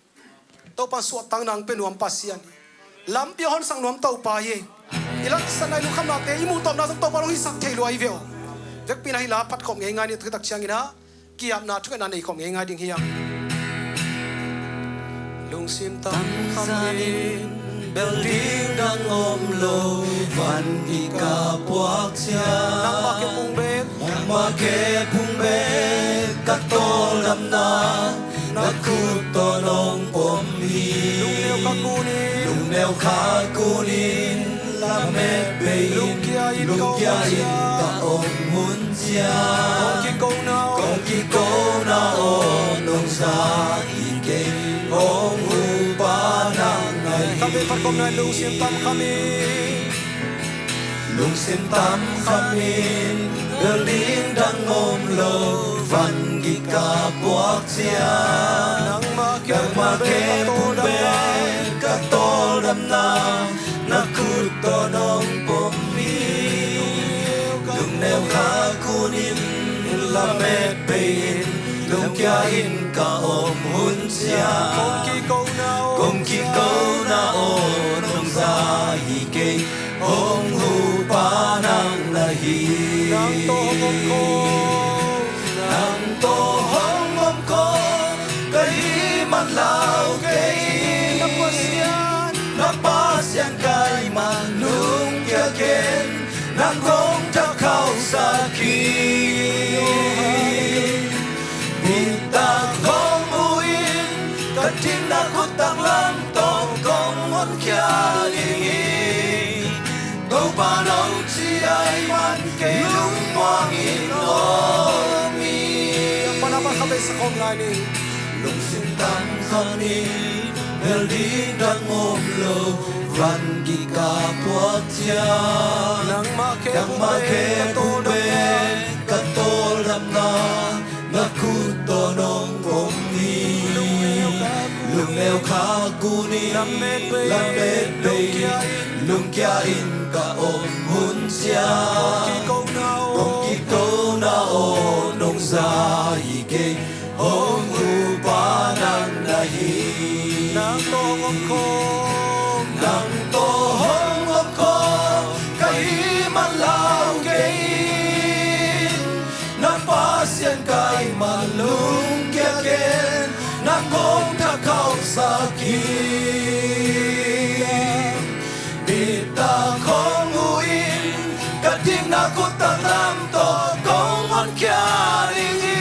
Topa suahtakna hong pia nuam Pasian hi. Lampi a honsak nuam Topa hi. I laksatna i lungkhamnate i muhtawpna zong Topa hong hisak thei lua hi ve aw. Vekpi inah hih la phat khawm ngeingai ni, tua khitak cianginah ki-apna thungetna nei khawm ngeingai ding hiang. Lungsim tamkhamin bel ding dang om lo van i ka puak ciang, nangmah khepung bek, nangmah khepung bek ka tawldamna na khut tawh nong pom hi. Lungneu kha kunin, lungneu kha kunin lamet bei-in lungkia in ka om hun ciang, kong kikona aw, kong kikona aw nong za hi kei, hong huhpa nang na hi. Ka vei phat khawm nai, lungsim tamkhamin, Lungsim tam khamin building dang om lo, van gik a puak ciang nangmah khempeuh bek ka tawldamna, na khut tawh nong pom hi. Lungneu khak unin lamet bei in, lungkia in ka om hun ciang kong kikona aw, nong za hi kei. Hong hupa nang na hi. Nang tawh hong om khawm, nang tawh hong om khawm ka hih man lau kei in, na Pasian, na Pasian ka hih man lungkia ken, nang kong thak khauhsak hi. Bitak hong huh in, ka ding na khut taklam tawh kong honkhia ding hi. Topa nong ci ahih man kei lungmuang in om hi. Lungsim tam khamin building dang om lo, van gik a puak ciang nangmah khempeuh bek ka tawldamna, na khut tawh nong pom hi. Lungneu khak unin lamet bei in, lungkia in ka om hun ciang kong kikona aw, nong za hi kei. Hong hupa nang na hi. Nang tawh hong om khawm, nang tawh hong om khawm ka hih man lau kei in, na Pasian ka hih man lungkia ken, nang kong thak khauhsak hi. Bitak hong huh in, ka ding na khut taklam tawh kong honkhia ding hi.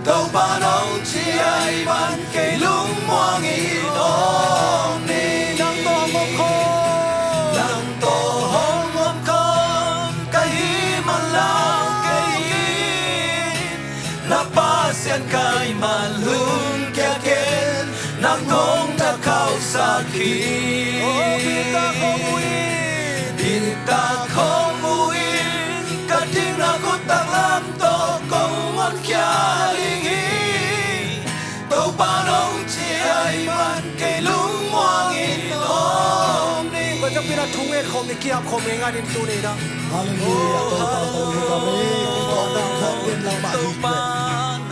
Topa nong ci ahih man kei lungmuang in om hi. Nang tawh hong om khawm, nang tawh hong om khawm ka hih man lau kei in, na Pasian ka hih man lungkia ken, nang kong thak khauhsak hi. Bitak hong huh in, ka ding na khut taklam tawh kong honkhia ding hi. Topa nong ci ahih man kei lungmuang in om hi. Pasian pi na thungen khawm ni, kiap khawm ni ngan in tuni na. Halleluiah. Topa tawh hi ka mi, Topa nang khawm din nangmah hi.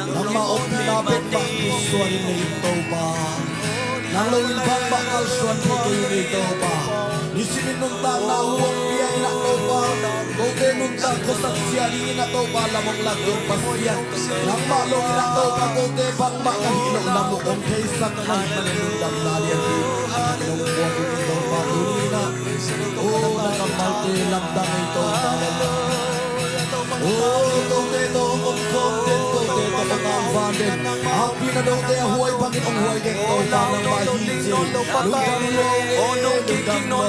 Nangmah ompihna pen bangkik suan in nei in Topa. Nang lo in bangmah kalsuan thei kei uh hi Topa. Nisimin nuntakna uh hong pia in ah Topa, kote nuntak khuasak sia dingin ah Topa lam hong lak ding Pasian. Nangmah lo in ah Topa kote bangmah ka hih loh lam uh hong theisak na hih manin lungdamna lian ding nong puak uh hi Topa tuni in ah. O na kammalte lamdang ei Topa. O kote tawh hong om khawm den, kote tawh hong om khawm den. Akpi na dote a huai bangin hong huai den Topa nangmah hi ci. Lungdam lo, lungdam lo.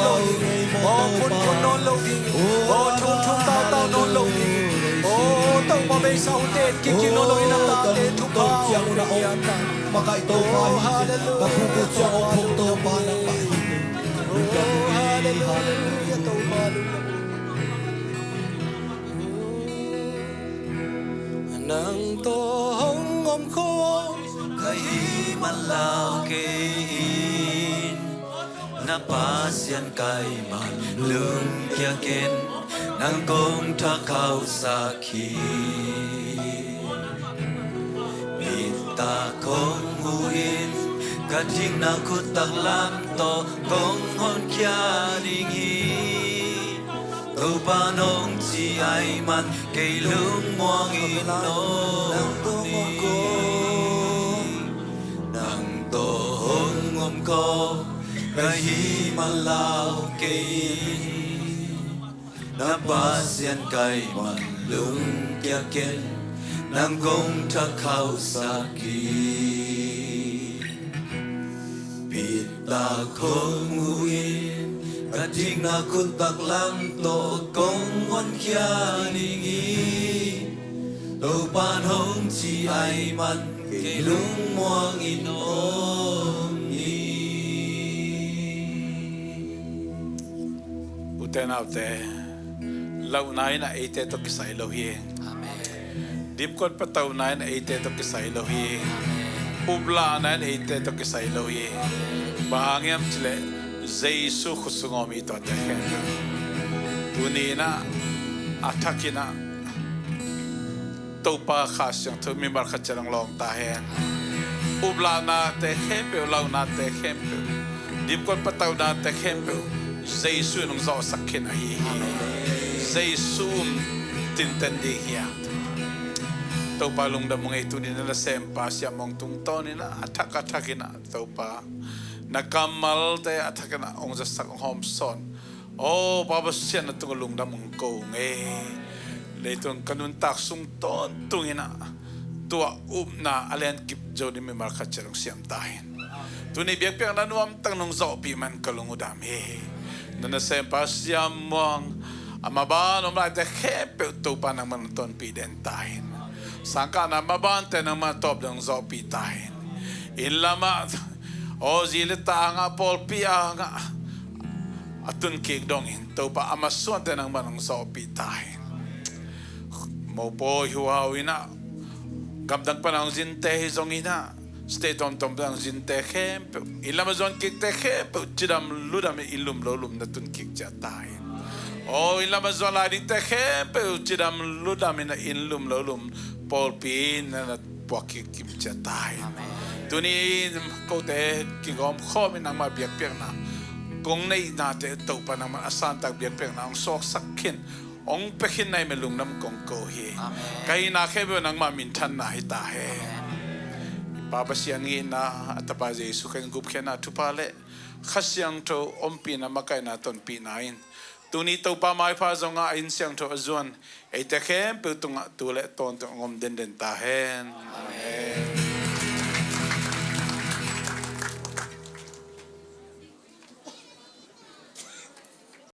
Makaih Topa hi ci. Ka phupu ciang hong phawk Topa nangmah hi. Lungdam lo. Halleluiah. Nang tawh hong om khawm ka hih man lau kei in, na Pasian ka hih man lungkia ken, nang kong thak khauhsak hi. Bitak hong huh in, ka ding na khut taklam tawh kong honkhia ding hi. Topa nong ci ahih man kei lungmuang in om hi. Nang tawh hong om khawm ka hih man lau kei in, na Pasian ka hih man lungkia ken, nang kong thak khauhsak hi. Bitak hong huh in, ka ding na khut taklam tawh kong honkhia ding hi. Topa nong ci ahih man kei lungmuang in om hi. Te naute, lauhna in ah eite tawh kisai lo hi. Dimkuan patauna in ah eite tawh kisai lo hi. Uplahna in ah eite tawh kisai lo hi. Bang hang hiam cih leh Jesu khut sung a om hi tuate khempeuh. Tuni in ah a thak in ah Topa Kha Siangtho mimal khat ciat hong lawng ta hen. Uplahnate khempeuh, lauhnate khempeuh, dimkuan pataunate khempeuh Jesu in hong zawhsak khin ahi hi. Jesu um tinten ding hi a. Topa lungdam ung ei. Tuni in ah nasempa Siam Muang tungtawn in ah a thak a thak in ah Topa na kammalte a thak in ah hong zatsak, hong hawmsawn. Aw Pa Pasian, na tungah lungdam hong ko ung ei. Leitung ka nuntak sung tawntung in ah tua upna a lian kip zo ding mimal khat ciat hong siam ta hen. Tuni biakpiakna nuamtak nong zawhpih man ka lung uh dam hi. Na nasempa Siam Muang a maban om laite khempeuh Topa nangman hong tonpih den ta hen. Sangkahna mabante nangman tawp dong zawhpih ta hen. Inn lamah, aw zi le ta angah, pawlpi angah a tunkik dongin Topa a masuante nangman hong zawhpih ta hen. Mopawi Huhau in ah gamdang pan a hong zinte hi zongin ah state tomtom pan a hong zinte khempeuh, inn lam a zuan kikte khempeuh cidam ludam in inn lum lo lum na tunkik ciat ta hen. Aw inn lam a zuan lai dingte khempeuh cidam ludam in ah inn lum lo lum pawlpi na na puak kik kim ciat ta hen. Tuni kote kigawm khawm in nangmah biakpiakna kong neihnate Topa nangmah a santak biakpiakna hong suaksak khin, hong pia khin na hi mah lungdam kong ko hi. Ka hihna khempeuh nangmah minthanna hi ta hen. Pa Pasian ngihna, a Tapa Jesu Khrih gupkhiatna thupha le Kha Siangtho ompihna makaihna tonpihna in tuni Topa maipha zongah a inn siangtho a zuan eite khempeuh tungah tu le tawntung hong om denden ta hen. Amen.